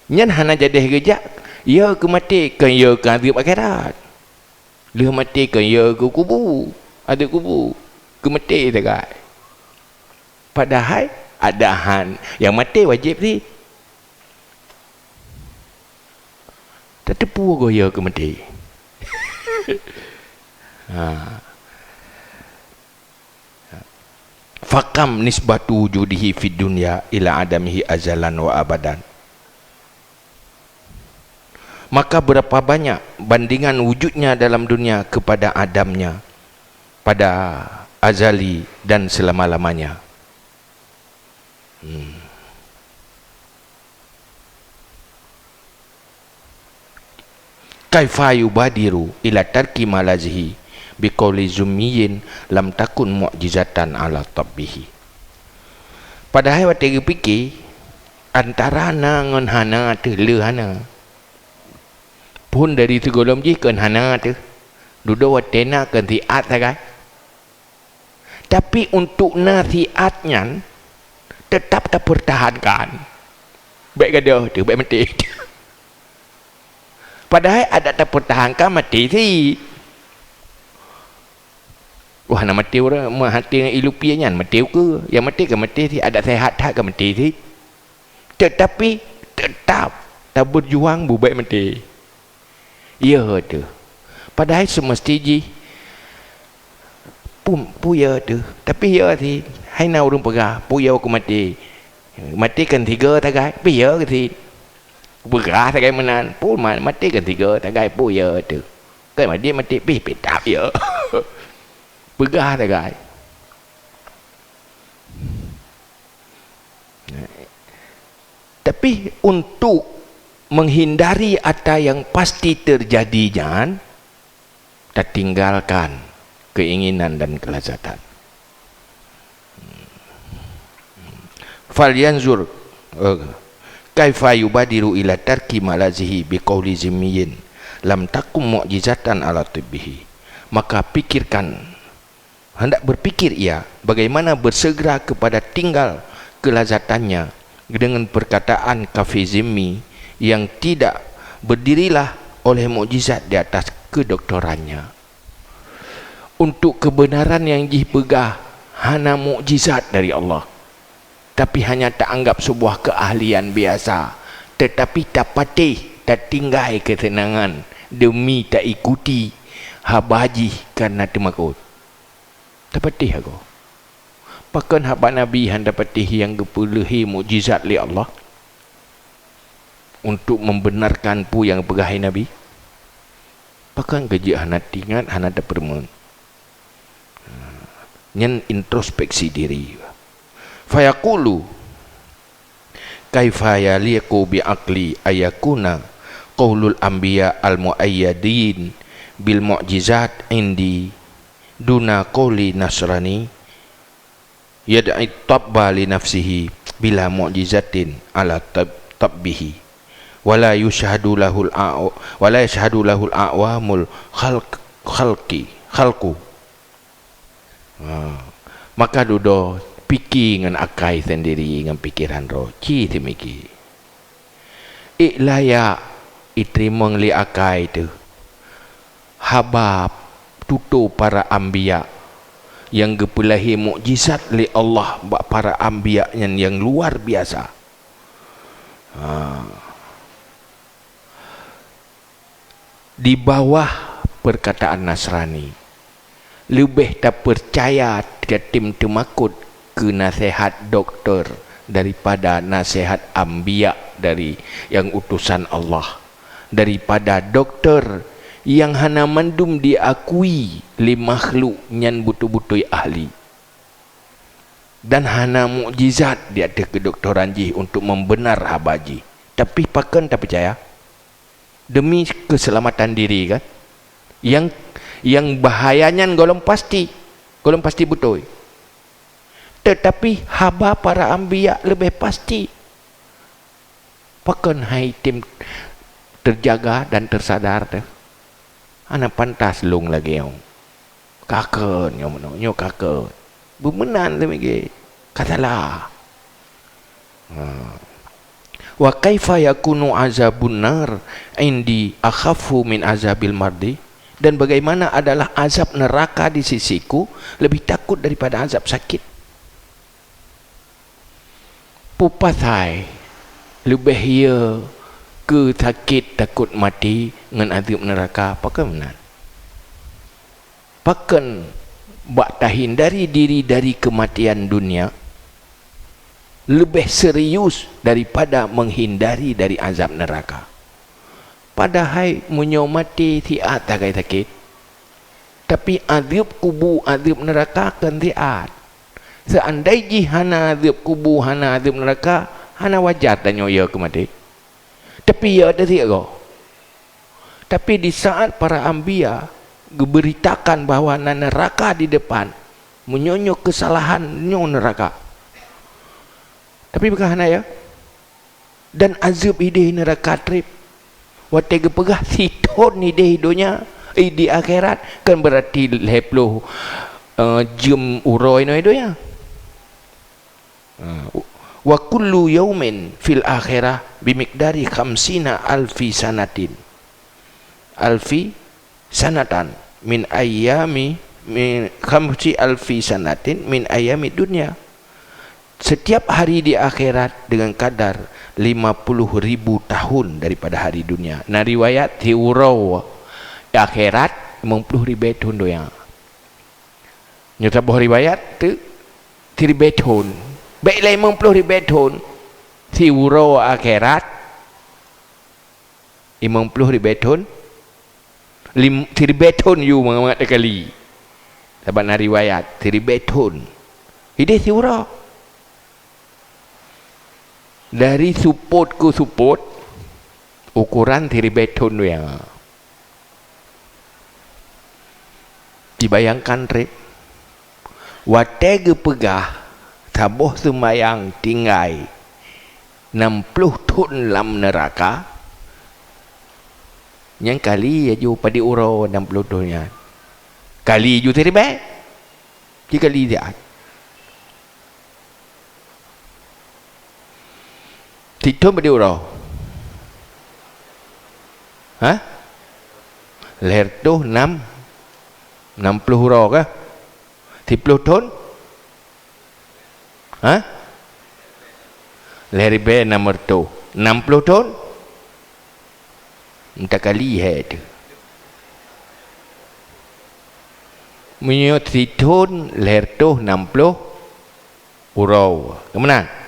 Nyan hana jadi geujak. Yo keu maté kon yo keu adeueb akhirat. Lheueh maté kon yo keu kubu. Adeueb kubu. Keu maté sagai. Padahai adahan nyang maté wajéb sit. Tateupeue goe yo keu maté. Ha. Fakam nisbatu wujudihi fid dunya ila adamihi azalan wa abadan. Maka berapa banyak bandingan wujudnya dalam dunia kepada adamnya pada azali dan selama-lamanya. Hmm. Kaifa yubadiru ila tarki malazihi biqauli zimmiyin lam takun mu'jizatan ala tabbihi. Padahai watée geupike, antara na ngon hana teuh le hana. Phon dari sigohlom jih kon hana teuh. Dudoe watée na kon siat sagai. Tapi untuk na siat nyan tetap tapeurtahankan. Bék gadôh teuh, bék maté. Padahai adak tapeurtahankan maté sit. Wah, na maté ureuëng meuhati ngon ié lupie nyan, maté ukeue. Nyang maté ka maté sit, adak sehat that ka maté sit. Tetapi tetap tabeujuang bubek maté. Yo teuh. Padahai seumeusti jih pu-, peue yo teuh. Tapi yo sit, hai na ureuëng peugah, peue yo keu maté. Maté kon tiga sagai, peue yo sit. Peugah sagai meunan, peue ma-, maté kon tiga sagai, peue yo teuh. Kon maté, maté pih, pih tap yo. Peugah sagai. Tapi untuk menghindari ata yang pasti terjadi nyan, tatinggalkan keinginan dan kelazatan. Falyanzur, eh, kaifa yubadiru ila tarki malazihi biqauli zimmiyin lam takum mu'jizatan ala tibbihi. Maka pikirkan Hendak berpikir ia, bagaimana bersegera kepada tinggal kelazatannya dengan perkataan kafé zimmi yang tidak berdirilah oleh mukjizat di atas kedoktorannya. Untuk kebenaran yang jih peugah hana mukjizat dari Allah, tapi hanya taanggap sebuah keahlian biasa, tetapi tapatéh, tatinggai keuseunangan demi taikuti haba jih kareuna teumakot. Tapatéh agoe. Pakon haba Nabi hana tapatéh nyang geupeuleuhé mukjizat lé Allah untuk membenarkan peue nyang geupeugah lé Nabi? Pakon keu jeuet hana teuingat, hana tapeureumeun? Nyan introspeksi diri. Fayaqulu, "Kaifa yaliqu bi aqli ayakuna qaulul anbiya al-muayyadin bil mu'jizat indi duna qauli nasrani yad'i tabba li nafsihi bila mu'jizatin ala tab-, tabbihi, wala yusyhadu lahul a'wa-, wala yashhadu lahul a'wamul khalq-, khalqi, khalqu." Ha. Maka dudoe pike ngon akai sendiri, ngon pikeran droe, ci seumiké. Ék layak iteurimong lé akai teuh haba tutoe para anbiya nyang geupeulahé mukjizat lé Allah bak para anbiya nyan nyang luar biasa. Ha. Di bawah perkataan Nasrani, leubeh tapeucaya, tatem teumakot keu naseuhat dokto daripada naseuhat anbiya dari nyang utosan Allah, daripada dokto nyang hana mandum diakui lé makhluk nyan beutôi-beutôi ahli. Dan hana mukjizat di ateueh keudoktoran jih untuk membenar haba jih. Tapi pakon tapeucaya? Demi keuseulamatan diri, kan? Nyang, nyang bahaya nyan gohlom pasti, gohlom pasti beutôi. Teutapi haba para anbiya leubeh pasti. Pakon hai tem teujaga dan teusadar teuh? Hana pantas lôn lagée nyoe. Ka kheun nyoe meunoe, nyoe ka kheun. Beumeunan lé mege. Ka salah. Ha. "Wa kaifa yakunu azabun nar indi akhaffu min azabil mardi?" Dan bagaimana adalah azab neraka di sisiku lebih takut daripada azab sakit? Peue pasai leubeh ye keu sakét takot maté ngon azeub neuraka? Pakon meunan? Pakon bak tahindari diri dari keumatian dunia leubeh serius daripada meuhindari dari azab neuraka? Padahai meunyoe maté siat sagai sakét, tapi azeub kubu, azeub neuraka kon siat. Seandai jih hana azeub kubu, hana azeub neuraka, hana wajar tanyoe ye keu maté. Tapi ye teusiat goe. Tapi di saat para anbiya geubeuritakan bahwa na neuraka di depan, meunyoe nyoe keusalahan nyoe neuraka. Tapi peugah hana ye. Dan azeub ideh neuraka treb. Watée geupeugah sithon ideh donya, eh, di akhirat, kan berarti lhée ploh, eh, jeuem uroe inoe donya. Ha, "Wa kullu yaumin fil akhirah bimiqdari khamsina alfi sanatin." Alfi sanatan min ayyami, min khamsi alfi sanatin min ayyami dunya. Setiap hari di akhirat dengan kadar lima puluh ribu tahun daripada hari dunia. Na riwayat siuroe di akhirat limong ploh ribée thon donya. Nyoe saboh riwayat teuk siribée thon. Bék lé limong ploh ribée thon. Siuroe akhirat limong ploh ribée thon. Lim-, siribée thon yue mangat-mangat takali. Sabab na riwayat siribée thon. Ideh siuroe. Dari supôt keu supôt, ukoran siribée thon donya. Dibayangkan treb, watée geupeugah saboh seumayang tinggai nam ploh thon lam neuraka, nyan kali laju padit uroe nam ploh thon nyan. Kali ju siribée, jikali siat. Sithon padit uroe? Hah? Lhée reutôh nam, nam ploh uroe kah? Siploh thon? Hah? Lhée ribée nam reutôh. Nam ploh thon? Meutakali hai teuh. Meunyoe sithon lhée reutôh nam ploh uroe. Keumeunang?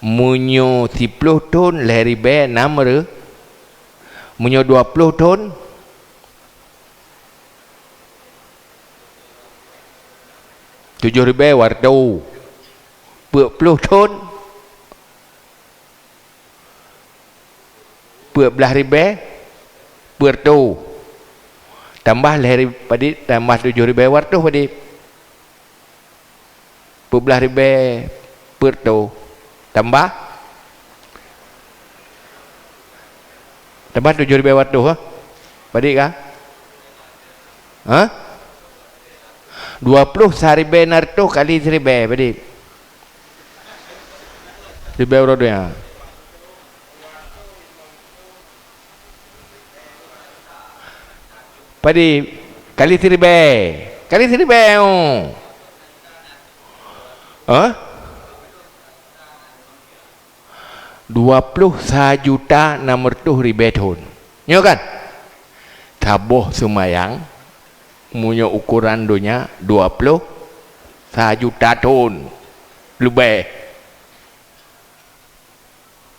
Meunyoe siploh thon lhée ribée nam re-, meunyoe dua ploh thon, tujoh ribée dua reutôh. Peuet ploh thon, peuet blaih ribée, peuet reutôh. Tambah lhée rib-, padit, tambah tujoh ribée dua reutôh padit. Peuet blaih ribée peuet reutôh. Tambah? Tambah tujoh ribée dua reutôh, ha? Padit kah? Ha? Dua ploh sa ribèe na reutôh kali siribèe, padit? Siribèe uroe donya. Padit? Kali siribèe. Kali siribèe, oh. Hah? Dua ploh sa juta nam reutôh ribèe thôn. Nyoe kan? Saboh seumayang, meunyoe ukoran donya, dua ploh sa juta thôn leubèh.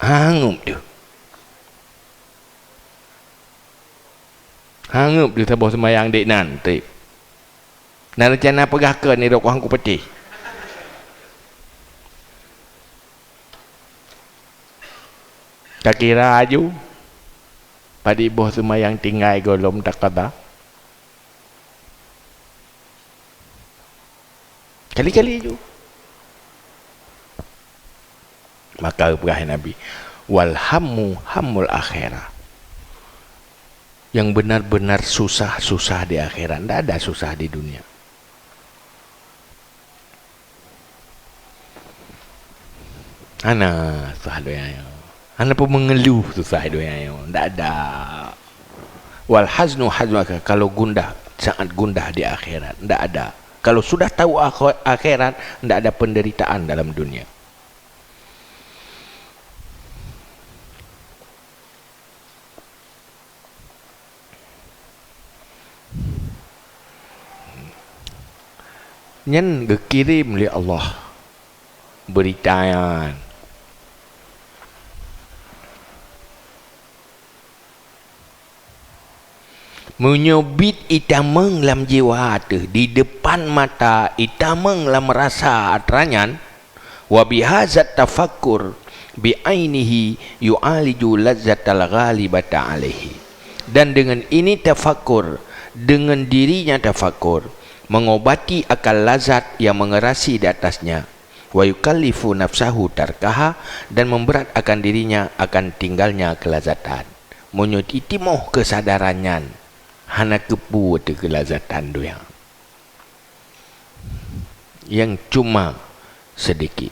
Hanggeup teuh. Hanggeup teuh saboh seumayang dék nan, trép. Na reuncana peugah keu nirok wang kupeuteh. Takira aju, padit boh seumayang tinggai gohlom takada. Kali-kali aju. Maka geupeugah Nabi, "Wal hammu hammul akhirah." Yang benar-benar susah, susah di akhirat. Ndak ada susah di dunia. Hana susah donya nyoe. Hana peumeungeuluh susah donya nyoe. Ndak ada. Wal haznu haznu akhirah. Kalau gundah, sangat gundah di akhirat. Ndak ada. Kalau sudah tahu akho-, akhirat, ndak ada penderitaan dalam dunia. Nyan geukirém lé Allah beurita nyan. Meunyoe bit itamong lam jiwa teuh di depan mata, itamong lam rasa atra nyan, wa bihazat tafakkur bi ainihi yu'aliju lazzatal ghalibata alaihi. Dan dengan ini tafakur, dengan dirinya tafakur, mengobati akan lazat yang mengerasi di atasnya. Wa yukallifu nafsahu tarkaha, dan memberat akan dirinya akan tinggalnya kelazatan. Meunyoe itimoh keusadaran nyan, hana keupeue teuh keulazatan donya. Nyang cuma seudikit.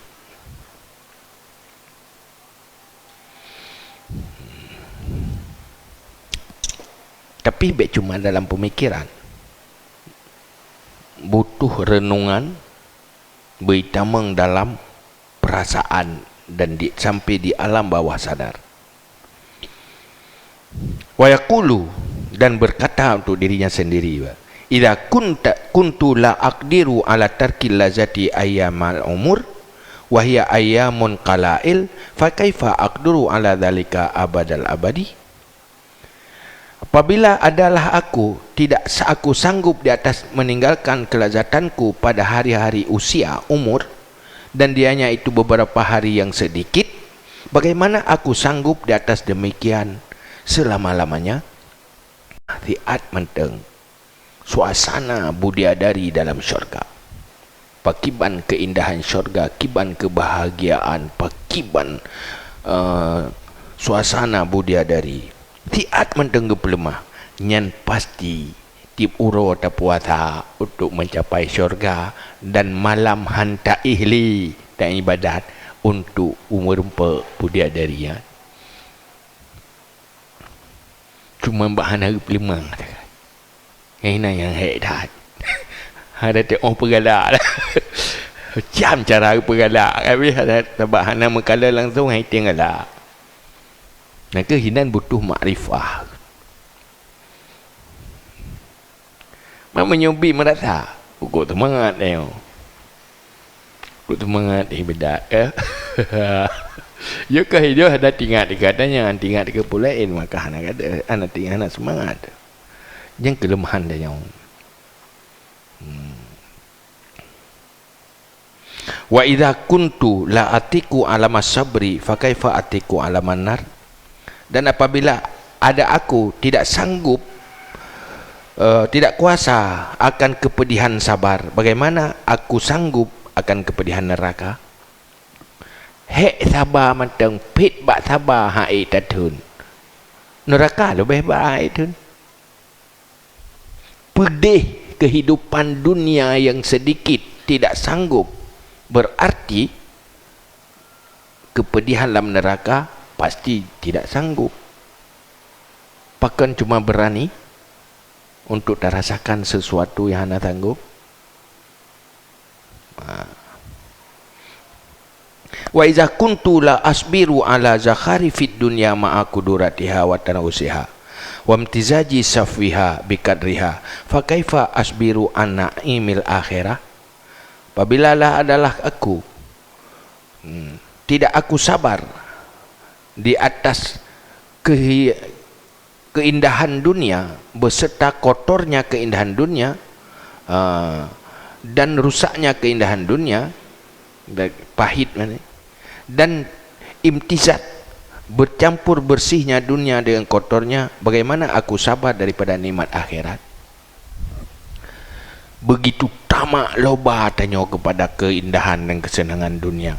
Tapi bék cuma dalam peumikéran. Butuh reunungan, beuitamong dalam peurasaan dan di, sampai di alam bawah sadar. Wa yaqulu, dan berkata untuk dirinya sendiri, "Idza kunta, kuntu la aqdiru ala tarkil lazati ayyamal umur, wa hiya ayyamun qalail, fa kaifa aqdiru ala dzalika abadal abadi?" Apabila adalah aku tidak sa-, aku sanggup di atas meninggalkan kelazatanku pada hari-hari usia, umur, dan dianya itu beberapa hari yang sedikit, bagaimana aku sanggup di atas demikian selama-lamanya? Siat mantong suasana bidadari dalam syurga. Pakiban keindahan syurga, kiban kebahagiaan, pakiban, eh, suasana bidadari. Siat mantong geupeuleumah, nyan pasti tiep uroe tapuasa untuk mencapai syurga dan malam han taéh lé taibadat untuk meureumpok bidadari nyan. Cuma bak hana geupeuleumah. Nyan nyang hék that. Hana teuoh peugalak. Macam cara peugalak. Tapi hana, sabab hana meukalon langsung, hai teuh galak. Nyang keuh hinan butuh makrifah. Mak meunyoe bi meurasa, ugoe teumangat nyoe. Ugoe teumangat ibadat, eh. Yo kah ijoh hana tingat dikata nyan, tingat dikeu peue laén, maka hana gata, hana tingat, hana seumangat. Nyang keuleumahan tanyoe. Hmm. "Wa idza kuntu la atiqu alama sabri, fa kaifa atiqu alaman nar?" Dan apabila ada aku tidak sanggup, eh, tidak kuasa akan kepedihan sabar, bagaimana aku sanggup akan kepedihan neraka? Hék saba mantong, phet bak saba han ék tatheun. Neuraka leubeh bak han ék theun. Peudeh kehidupan dunia yang sedikit tidak sanggup, berarti kepedihan lam neraka pasti tidak sanggup. Pakon cuma berani untuk tarasakan sesuatu yang hana sanggup? Ha. "Wa iza kuntu la asbiru ala zakharifid dunya ma'a kuduratiha wa tanausiha, wa imtizaji safwiha biqadriha, fa kaifa asbiru an na'imil akhirah?" Apabila lah adalah aku, hmm, tidak aku sabar di atas kehi-, keindahan dunia, beserta kotornya keindahan dunia, ah, dan rusaknya keindahan dunia, dan pahit mana, dan imtizaj, bercampur bersihnya dunia dengan kotornya, bagaimana aku sabar daripada nikmat akhirat? Begitu tamak loba tanyoe kepada keindahan dan kesenangan dunia.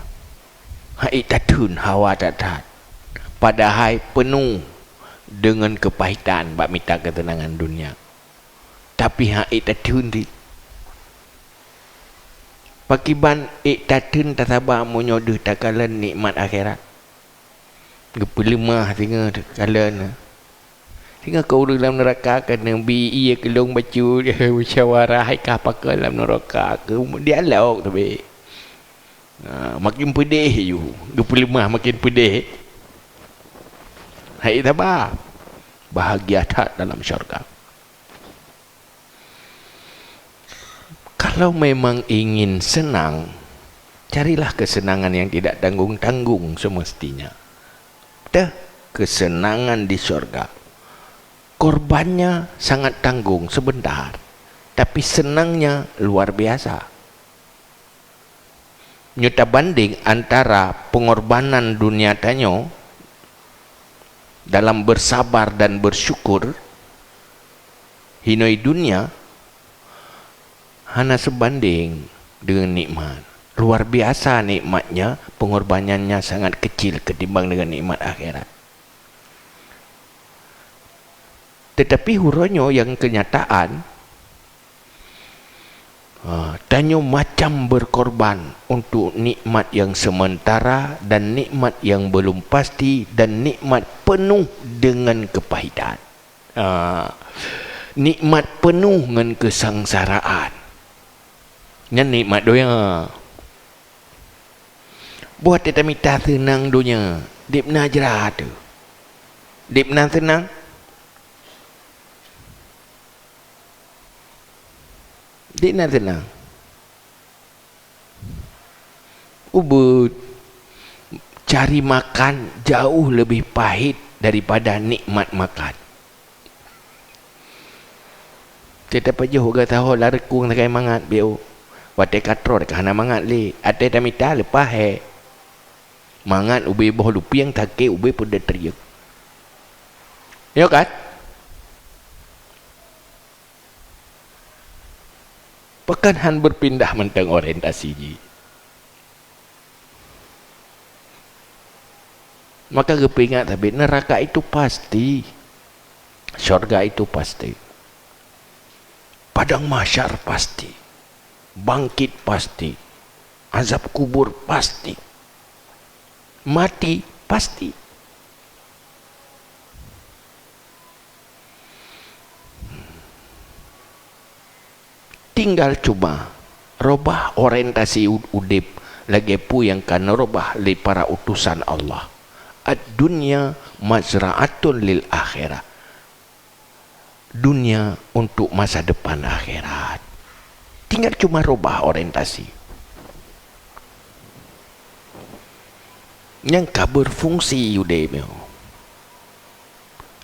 Hai tatheun hawa that-that. Padahai penuh dengan kepahitan bak mita ketenangan dunia. Tapi hai tatheun di. Pakiban ék tatheun tasaba meunyoe deuh takalon nikmat akhirat. Geupeuleumah singoh kalon. Singoh keu ureuëng lam neuraka keuneuk bi ié keulong bacut, musyawarah hai kah pakon lam neuraka keu dialog teubi. Ha, makin peudeh ju, geupeuleumah makin peudeh. Hai saba, bahagia that dalam syurga. Kalau memang ingin senang, carilah kesenangan yang tidak tanggung-tanggung semestinya. Teuh, kesenangan di syurga. Korbannya sangat tanggung sebentar, tapi senangnya luar biasa. Nyoe tabandeng antara pengorbanan dunia tanyoe dalam bersabar dan bersyukur, hinoe dunia hana sebanding dengan nikmat. Luar biasa nikmatnya, pengorbanannya sangat kecil ketimbang dengan nikmat akhirat. Tetapi uroe nyoe nyang kenyataan, ha, tanyoe macam berkorban untuk nikmat yang sementara dan nikmat yang belum pasti dan nikmat penuh dengan kepahitan. Ha, nikmat penuh ngon kesengsaraan. Nyan nikmat donya. Boh teuh tamita seunang donya, deb na jra teuh. Deb na seunang? Deb na seunang? Ubeut, cari makan jauh lebih pahit daripada nikmat makan. Teutab pajoh uga saho lam reukong sagai mangat biôh. Watée ka troh ka hana mangat lé. Até tamita leupah hé. Mangat ubé boh lupieng, sakét ubé peudeutriek. Nyo kan? Pakon han berpindah mantong orientasi jih? Maka geupeuingat sabe, neraka itu pasti, syurga itu pasti, padang mahsyar pasti, bangkit pasti, azab kubur pasti, mati pasti. Tinggal cuma robah orientasi u-, udeb lagée peue nyang ka neurobah lé para utosan Allah. Ad-dunya mazra'atun lil akhirah. Dunia untuk masa depan akhirat. Tinggal cuma robah orientasi. Nyang ka berfungsi udeb nyoe.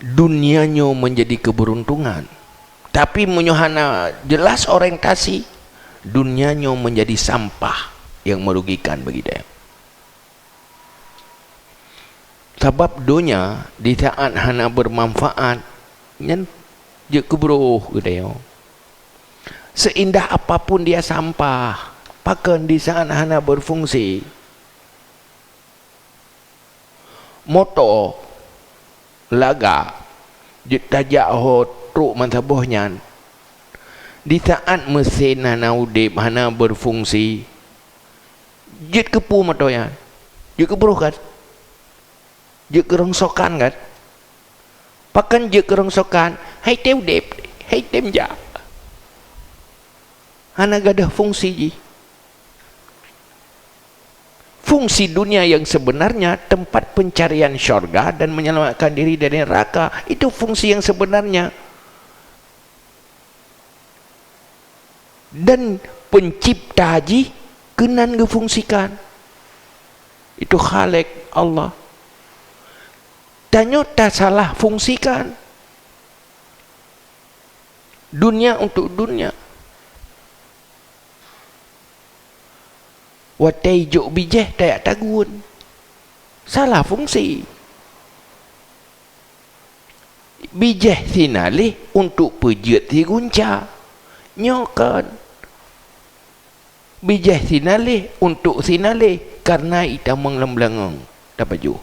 Dunia nyoe menjadi keberuntungan. Tapi meunyoe hana jelas orientasi, dunia nyoe menjadi sampah yang merugikan bagi dia. Sabab donya di saat hana bermanfaat, nyan jeuet keu broh geutanyoe. Seindah apapun dia sampah, pakon di saat hana berfungsi. Moto lagak jeuet tajak ho trok meusaboh nyan, Di saat mesin hana udeb, hana berfungsi, jeuet keupeue moto nyan? Jeuet keubroh kan? Jeuet keurongsokan kan? Pakon jeuet keurongsokan? Hai tém udeb, hai tém jak. Hana gadôh fungsi jih. Fungsi dunia yang sebenarnya tempat pencarian syurga dan menyelamatkan diri dari neraka. Itu fungsi yang sebenarnya. Dan pencipta jih keunan geufungsikan. Itu Khalik, Allah. Tanyoe tasalah fungsikan. Dunia untuk dunia. Watée jok bijéh tajak tagun. Salah fungsi. Bijéh sinaleh untuk peujeuet sigunca. Nyoe kon. Bijéh sinaleh untuk sinaleh, kareuna itamong lam beulangong tapajoh.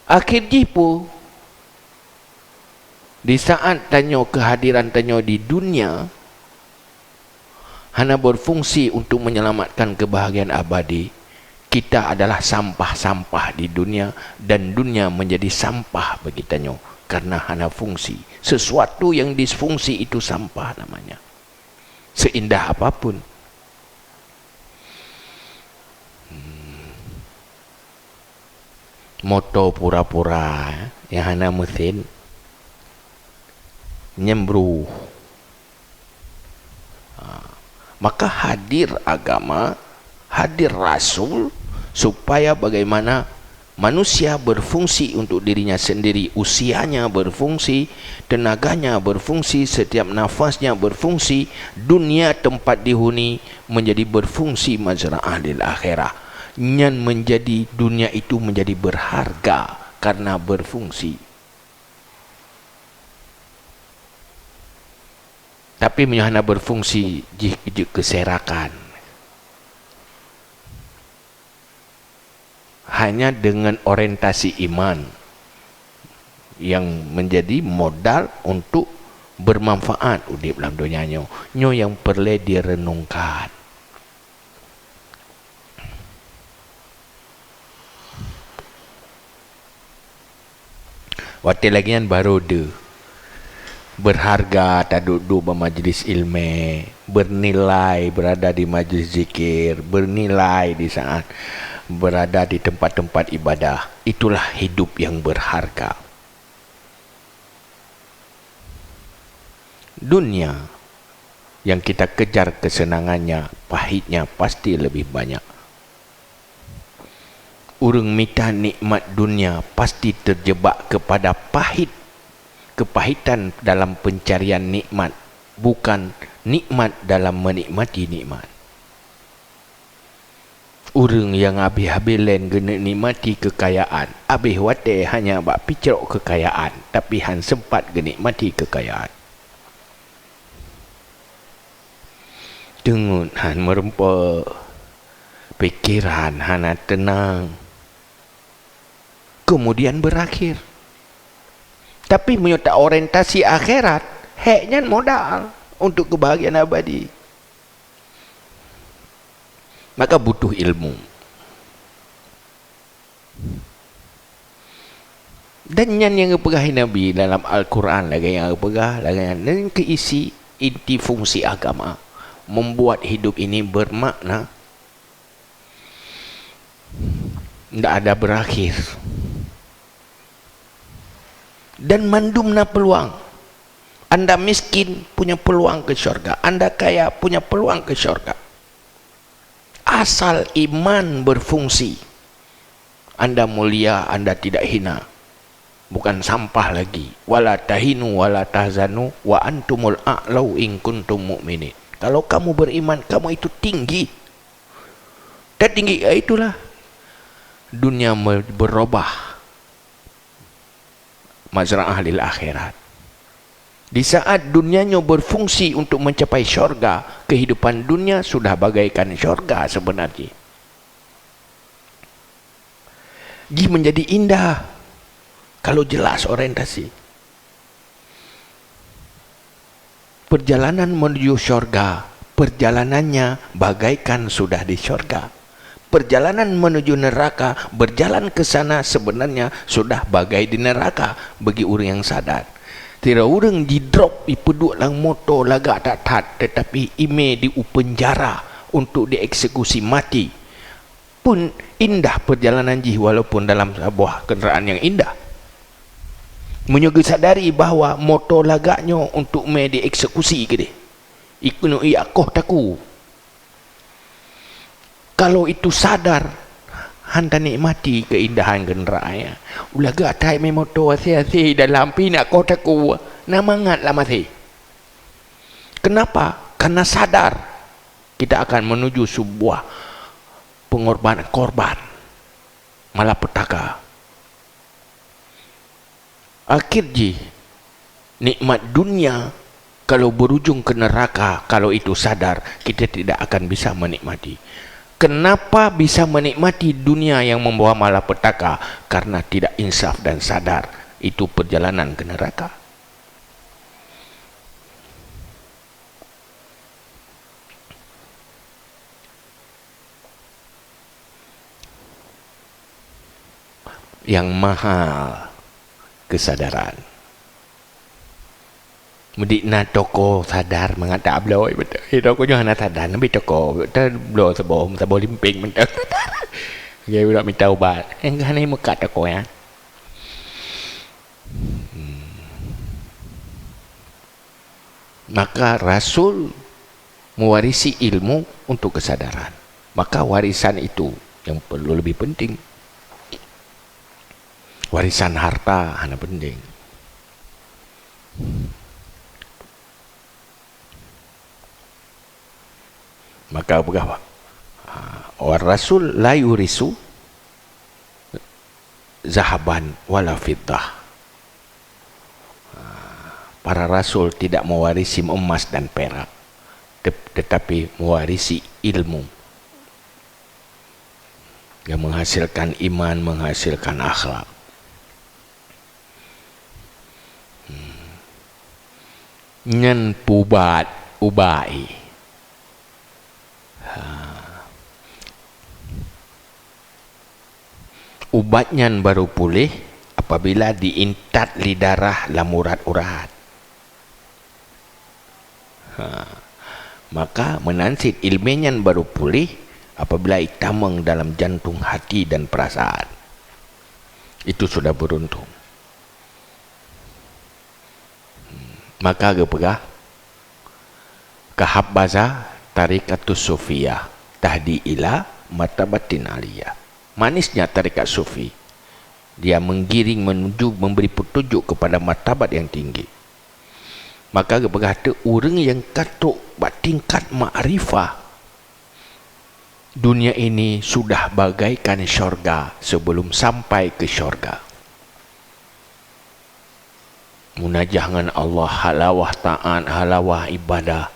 Akhé jih peue? Di saat tanyoe keuhadiran tanyoe di dunia hana berfungsi untuk menyelamatkan kebahagiaan abadi, kita adalah sampah-sampah di dunia dan dunia menjadi sampah bagi tanyoe karena hana fungsi. Sesuatu yang disfungsi itu sampah namanya. Seindah apapun. Hmm. Moto pura-pura, eh, nyang hana mesin, nyembruh. Ha. Maka hadir agama, hadir rasul, supaya bagaimana manusia berfungsi untuk dirinya sendiri, usianya berfungsi, tenaganya berfungsi, setiap nafasnya berfungsi, dunia tempat dihuni menjadi berfungsi mazra'ah lil akhirah. Nyan menjadi, dunia itu menjadi berharga karena berfungsi. Tapi meunyoe hana berfungsi, jih jeuet keuserakan. Hanya dengan orientasi iman yang menjadi modal untuk bermanfaat udeb lam donya nyoe. Nyoe nyang peureulée direnungkan. Watée lagée nyan barô deuh. Berharga taduek-duek bak majlis ilmé, bernilai berada di majlis zikir, bernilai di saat berada di tempat-tempat ibadah. Itulah hidup yang berharga. Dunia yang kita kejar kesenangannya, pahitnya pasti lebih banyak. Ureuëng mita nikmat dunia pasti terjebak kepada pahit, kepahitan dalam pencarian nikmat, bukan nikmat dalam menikmati nikmat. Ureuëng nyang habéh-habéh lén geunikmati keukayaan, habéh watée hanya bak picrok keukayaan, tapi hán seumpat geunikmati keukayaan. Teungeut hán meurumpok, pikeran hana teunang, keumudian beurakhé. Tapi meunyoe taorientasi akhirat, hék nyan modal untuk keubahagiaan abadi. Maka butuh ilmu. Dan nyan nyang geupeugah Nabi dalam Al-Quran, lagée nyang geupeugah, lagée nyan, nyan keuh isi inti fungsi agama, membuat hidup ini bermakna, ndak ada berakhir. Dan mandum na peuluang. Anda miskin, punya peuluang keu syurga. Anda kaya, punya peuluang keu syurga. Asal iman berfungsi, anda mulia, anda tidak hina. Bukan sampah lagi. "Wala tahinu wala tahzanu wa antumul a'lau in kuntum mu'minin." Kalau kamu beriman, kamu itu tinggi. Dan tinggi, ya itulah. Dunia me-, berubah. Mazra'ah lil akhirat. Di saat dunia nyoe berfungsi untuk mencapai syurga, kehidupan dunia sudah bagaikan syurga sebenarnya. Jih menjadi indah kalau jelas orientasi. Perjalanan menuju syurga, perjalanannya bagaikan sudah di syurga. Perjalanan menuju neraka, berjalan ke sana sebenarnya sudah bagai di neraka bagi ureuëng nyang sadar. Sidroe ureuëng jidrop, jipeuduek lam moto lagak that-that, tetapi imé di u penjara untuk dieksekusi mati. Pun indah perjalanan jih walaupun dalam saboh kenderaan nyang indah. Meunyoe geusadari bahwa moto lagak nyoe untuk mé dieksekusi keudeh, ikeuneuk iyak koh taku. Kalau itu sadar, hana tanikmati keindahan kenderaan nyan. Ulagak that mé moto asai-asai dalam pih nak koh taku, na mangat lam até. Kenapa? Karena sadar kita akan menuju sebuah pengorbanan, korban, malapetaka. Akhir jih, nikmat dunia kalau berujung ke neraka, kalau itu sadar, kita tidak akan bisa menikmati. Kenapa bisa menikmati dunia yang membawa malapetaka? Karena tidak insaf dan sadar. Itu perjalanan ke neraka. Nyang mahal keusadaran. Meunyoe na toko sadar mangat tabloe beutôi. Eh, toko nyoe hana sadar, neubi toko, tabloe saboh, saboh limpeng mantong. Lagée uroe mita ubat. Eh, hana meukat toko nyan. Hmm. Maka rasul mewarisi ilmu untuk kesadaran. Maka warisan itu yang perlu lebih penting. Warisan harta hana penting. Maka peugah, ha, "War rasul la yurisu zahaban wala fiddah." Ha, para rasul tidak mewarisi emas dan perak, tep-, tetapi mewarisi ilmu yang menghasilkan iman, menghasilkan akhlak. Hmm. Nyan pubat ubai. Ha. Ubat nyan baru puléh apabila diintat lé darah lam urat-urat. Ha. Maka meunan cit iéleumé nyan baru puléh apabila itamong dalam jantung, hati, dan perasaan. Itu sudah beruntung. Maka geupeugah, "Kahabbaza tarikatus sufiyah tahdi ila martabatin aliyah." Manisnya tarekat sufi, dia menggiring menuju memberi petunjuk kepada martabat yang tinggi. Maka geupeugah teuk ureuëng nyang ka trok bak tingkat makrifah, dunia ini sudah bagaikan syurga sebelum sampai ke syurga. Munajah ngon Allah, halawah taat, halawah ibadah,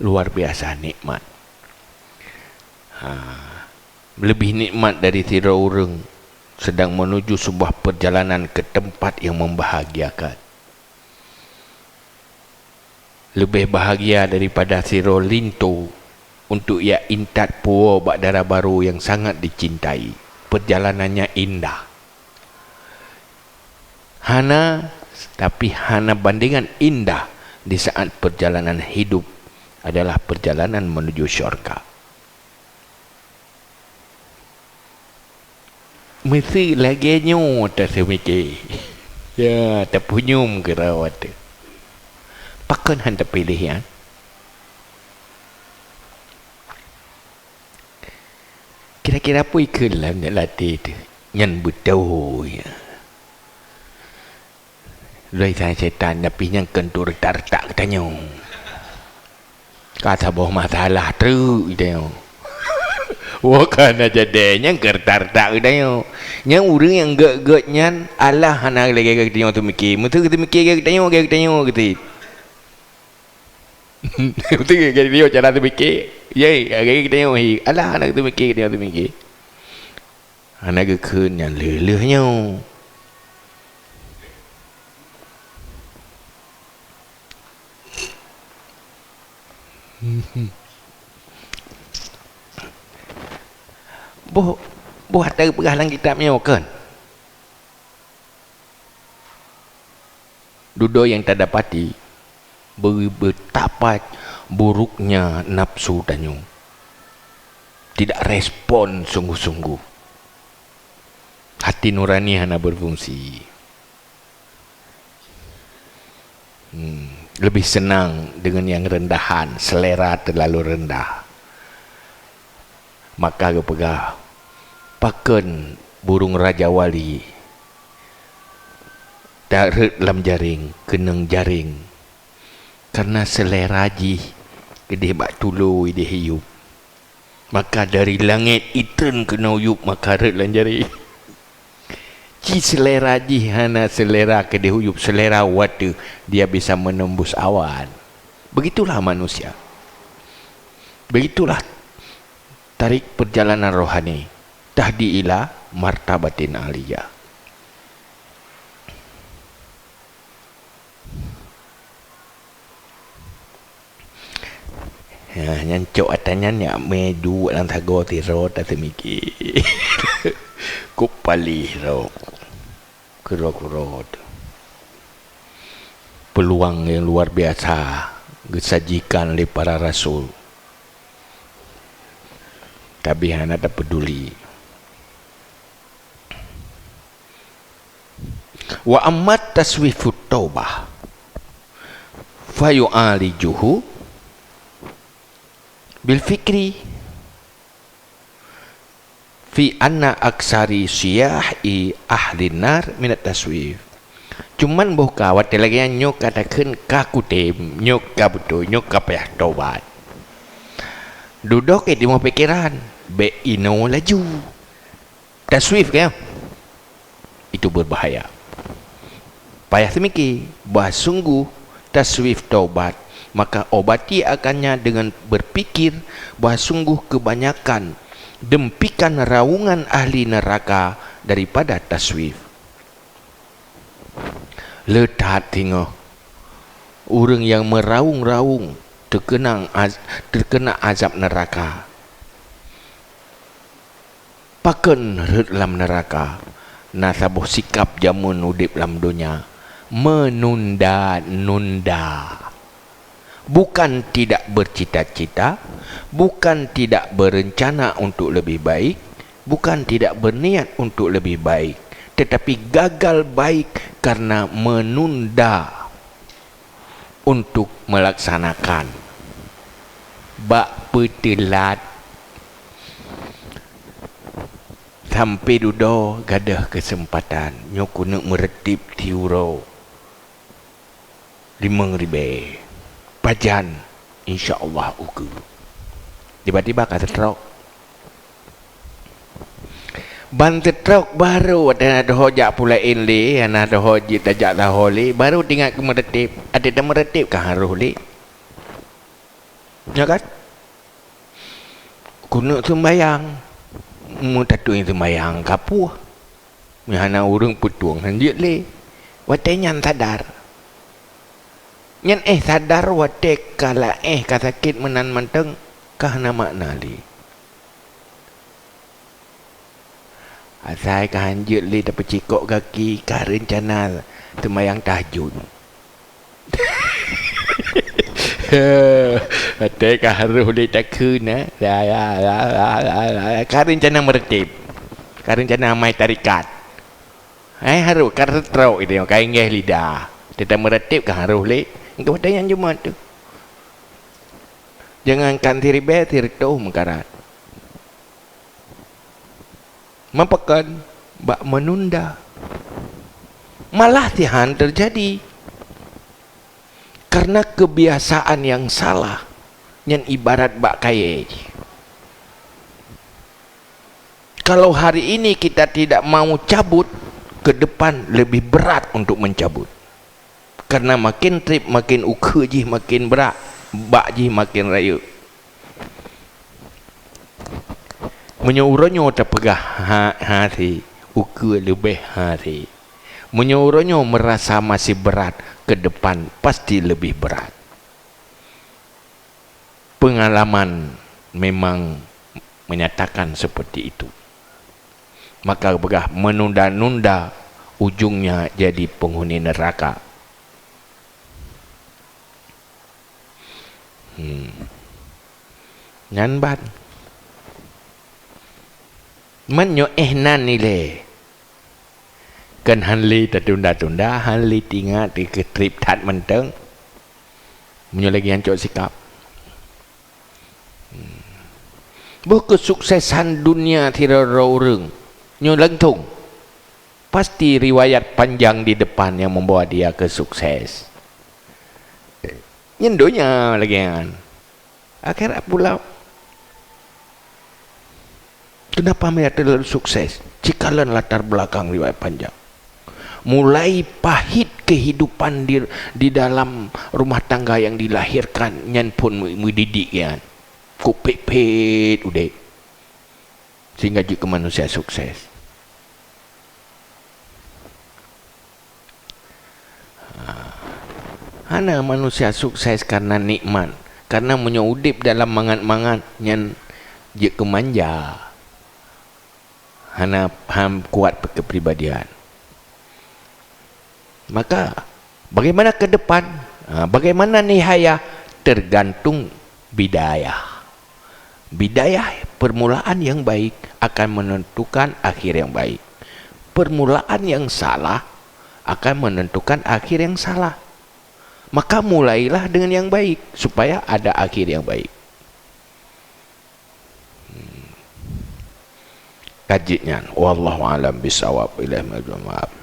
luar biasa nikmat. Ha, lebih nikmat dari sidroe ureuëng sedang menuju sebuah perjalanan ke tempat yang membahagiakan. Leubeh bahagia daripada sidroe linto untuk ia intat puwoe bak dara barô nyang sangat dicintai. Perjalanannya indah. Hana, tapi hana bandingan indah di saat perjalanan hidup adalah perjalanan menuju syurga. Meusé lagée nyoe taseumiké. Ya, tapeunyum keurawa teuh. Pakon han tapiléh nyan? Kira-kira peue ikheun lam nyak latée teuh? Nyan beutôi. Lôn sang setan, tapi nyang keu untuk retak-retak geutanyoe. Ka saboh masalah treuk geutanyoe. Woe ka na jadi nyang keu retak-retak geutanyoe. Nyang ureuëng nyang gét-gét nyan Allah hana lagée geutanyoe teumiki. Meuseu teumiki geutanyoe, geutanyoe geuti. Meuseu geutanyoe cara teumiki. Yai, geutanyoe hi. Allah hana teumiki, geutanyoe teumiki. Hana geukheun nyang lheueh-lheueh nyoe. Boh, boh ata geupeugah lam kitab nyoe kon. Dudoe nyang tadapati, be-, betapa buruknya nafsu tanyoe. Tidak respon sungguh-sungguh. Hati nurani hana berfungsi. Hmm, lebih senang dengan yang rendahan, selera terlalu rendah. Maka geupeugah, pakon burung rajawali tarhot lam jaréng, keunong jaréng, karena selera jih keudeh bak tulô ideh iyup. Maka dari langét itreun keunoe yup, maka rhot lam jaréng. Ci selera jih hana selera keudeh uyup, selera watèe dia bisa menembus awan. Begitulah manusia. Begitulah tarik perjalanan rohani. Tahdi ila martabatin aliyah. Ha, nyan cok atra nyan nyak mé duek lam sagoe sidroe taseumiki. Kok paléh droe. Keudroe-keudroe teuh. Peuluang nyang luar biasa geusajikan lé para rasul. Tapi hana tapeuduli. Wa amma taswifut taubah fayu'alijuhu bil fikri fi anna aksari siyahi ahlin nar minat taswif. Cuman boh ka watèe lagèe nyan nyoe ka takheun ka kutem, nyoe ka beutôi, nyoe ka payah tobat. Dudoe ka timoh pikeran, bèk inoe laju. Taswif ka? Itu berbahaya. Payah seumiki, bah sungguh taswif taubat, maka obati akannya dengan berpikir bah sungguh kebanyakan dempikan raungan ahli neraka daripada taswif. Le that singoh, ureuëng nyang meuraung-raung teukeunang az-, teukeuna azab neuraka. Pakon rhot lam neuraka? Na saboh sikab jameun udeb lam donya, meununda-nunda. Bukan tidak bercita-cita, bukan tidak berencana untuk lebih baik, bukan tidak berniat untuk lebih baik, tetapi gagal baik karena menunda untuk melaksanakan. Bak peuteulat. Sampai dudoe gadôh keuseumpatan, nyoe keuneuk meureuteb siuroe limong ribèe. Pajan, insya Allah ukeue. Tiba-tiba ka stroke. Ban stroke baru watèe na doho jak pulaén lé, na doho jeuet tajak saho lé, baru teuingat keu meureuteb. Até tameureuteb ka harôh lé. Nyo kan? Keuneuk seumbayang. Meutatui seumbayang ka puih. Meuhana ureuëng peutueng han jeuet lé. Watèe nyan sadar. Nyan éh sadar watèe ka laéh ka sakét meunan mantong ka hana makna lé. Asai ka han jeuet lé tapeucikok gaki ka reuncana seumayang tahajud. Watèe ka harôh lé takheun, eh. Ya, ya, ya, ya, ya, ya. Ka reuncana meureuteb. Ka reuncana amai tarekat. Eh, harôh ka stroke itu, ka inggeh lidah. Teutab meureuteb ka harôh lé. Engkau watèe nyan Jumat tu. Jangankan siribèe, sireutôh meukarat. Meupeukon bak meununda. Malah sihan teujadi. Karena kebiasaan yang salah nyan ibarat bak kayèe jih. Kalau hari ini kita tidak mau cabut, ke depan lebih berat untuk mencabut. Karena makin trép, makin ukeue jih makin brat, bak jih makin rayeuk. Meunyoe uroe nyoe tapeugah ha-, hasé, ukeue leubeh hasé. Meunyoe uroe nyoe meurasa masih berat, ke depan pasti leubeh berat. Pengalaman memang menyatakan seperti itu. Maka peugah, menunda-nunda ujungnya jadi penghuni neraka. Hmm. Nyan ban. Man nyoe éh nan ilée. Kan han lé tatunda-tunda, han lé tingat, dikeutrip that mantong. Meunyoe lagée nyan cok sikap. Hmm. Boh keusuksesan dunia sidroe-droe ureuëng nyoe leuntong. Pasti riwayat panjang di depan yang membawa dia ke sukses. Nyan donya lagée nyan. Akhirat pula. Kenapa mereka terlalu sukses? Cikalan latar belakang riwayat panjang. Mulai pahit kehidupan di, di dalam rumah tangga yang dilahirkan, nyan phon meudidik nyan. Kupit-pit udeb. Sehingga jeuet keu manusia sukses. Ha. Hana manusia sukses karena nikmat. Karena meunyoe udeb dalam mangat-mangat, nyan jeuet keu manja. Hana ham kuat kepribadian. Maka, bagaimana ke depan? Ha, bagaimana nihayah? Tergantung bidayah. Bidayah, permulaan yang baik akan menentukan akhir yang baik. Permulaan yang salah akan menentukan akhir yang salah. Maka mulailah dengan yang baik supaya ada akhir yang baik. Hmm. Ka jeuet nyan. Wallahu a'lam bishawab. Ilaihi marji'ukum. Maaf.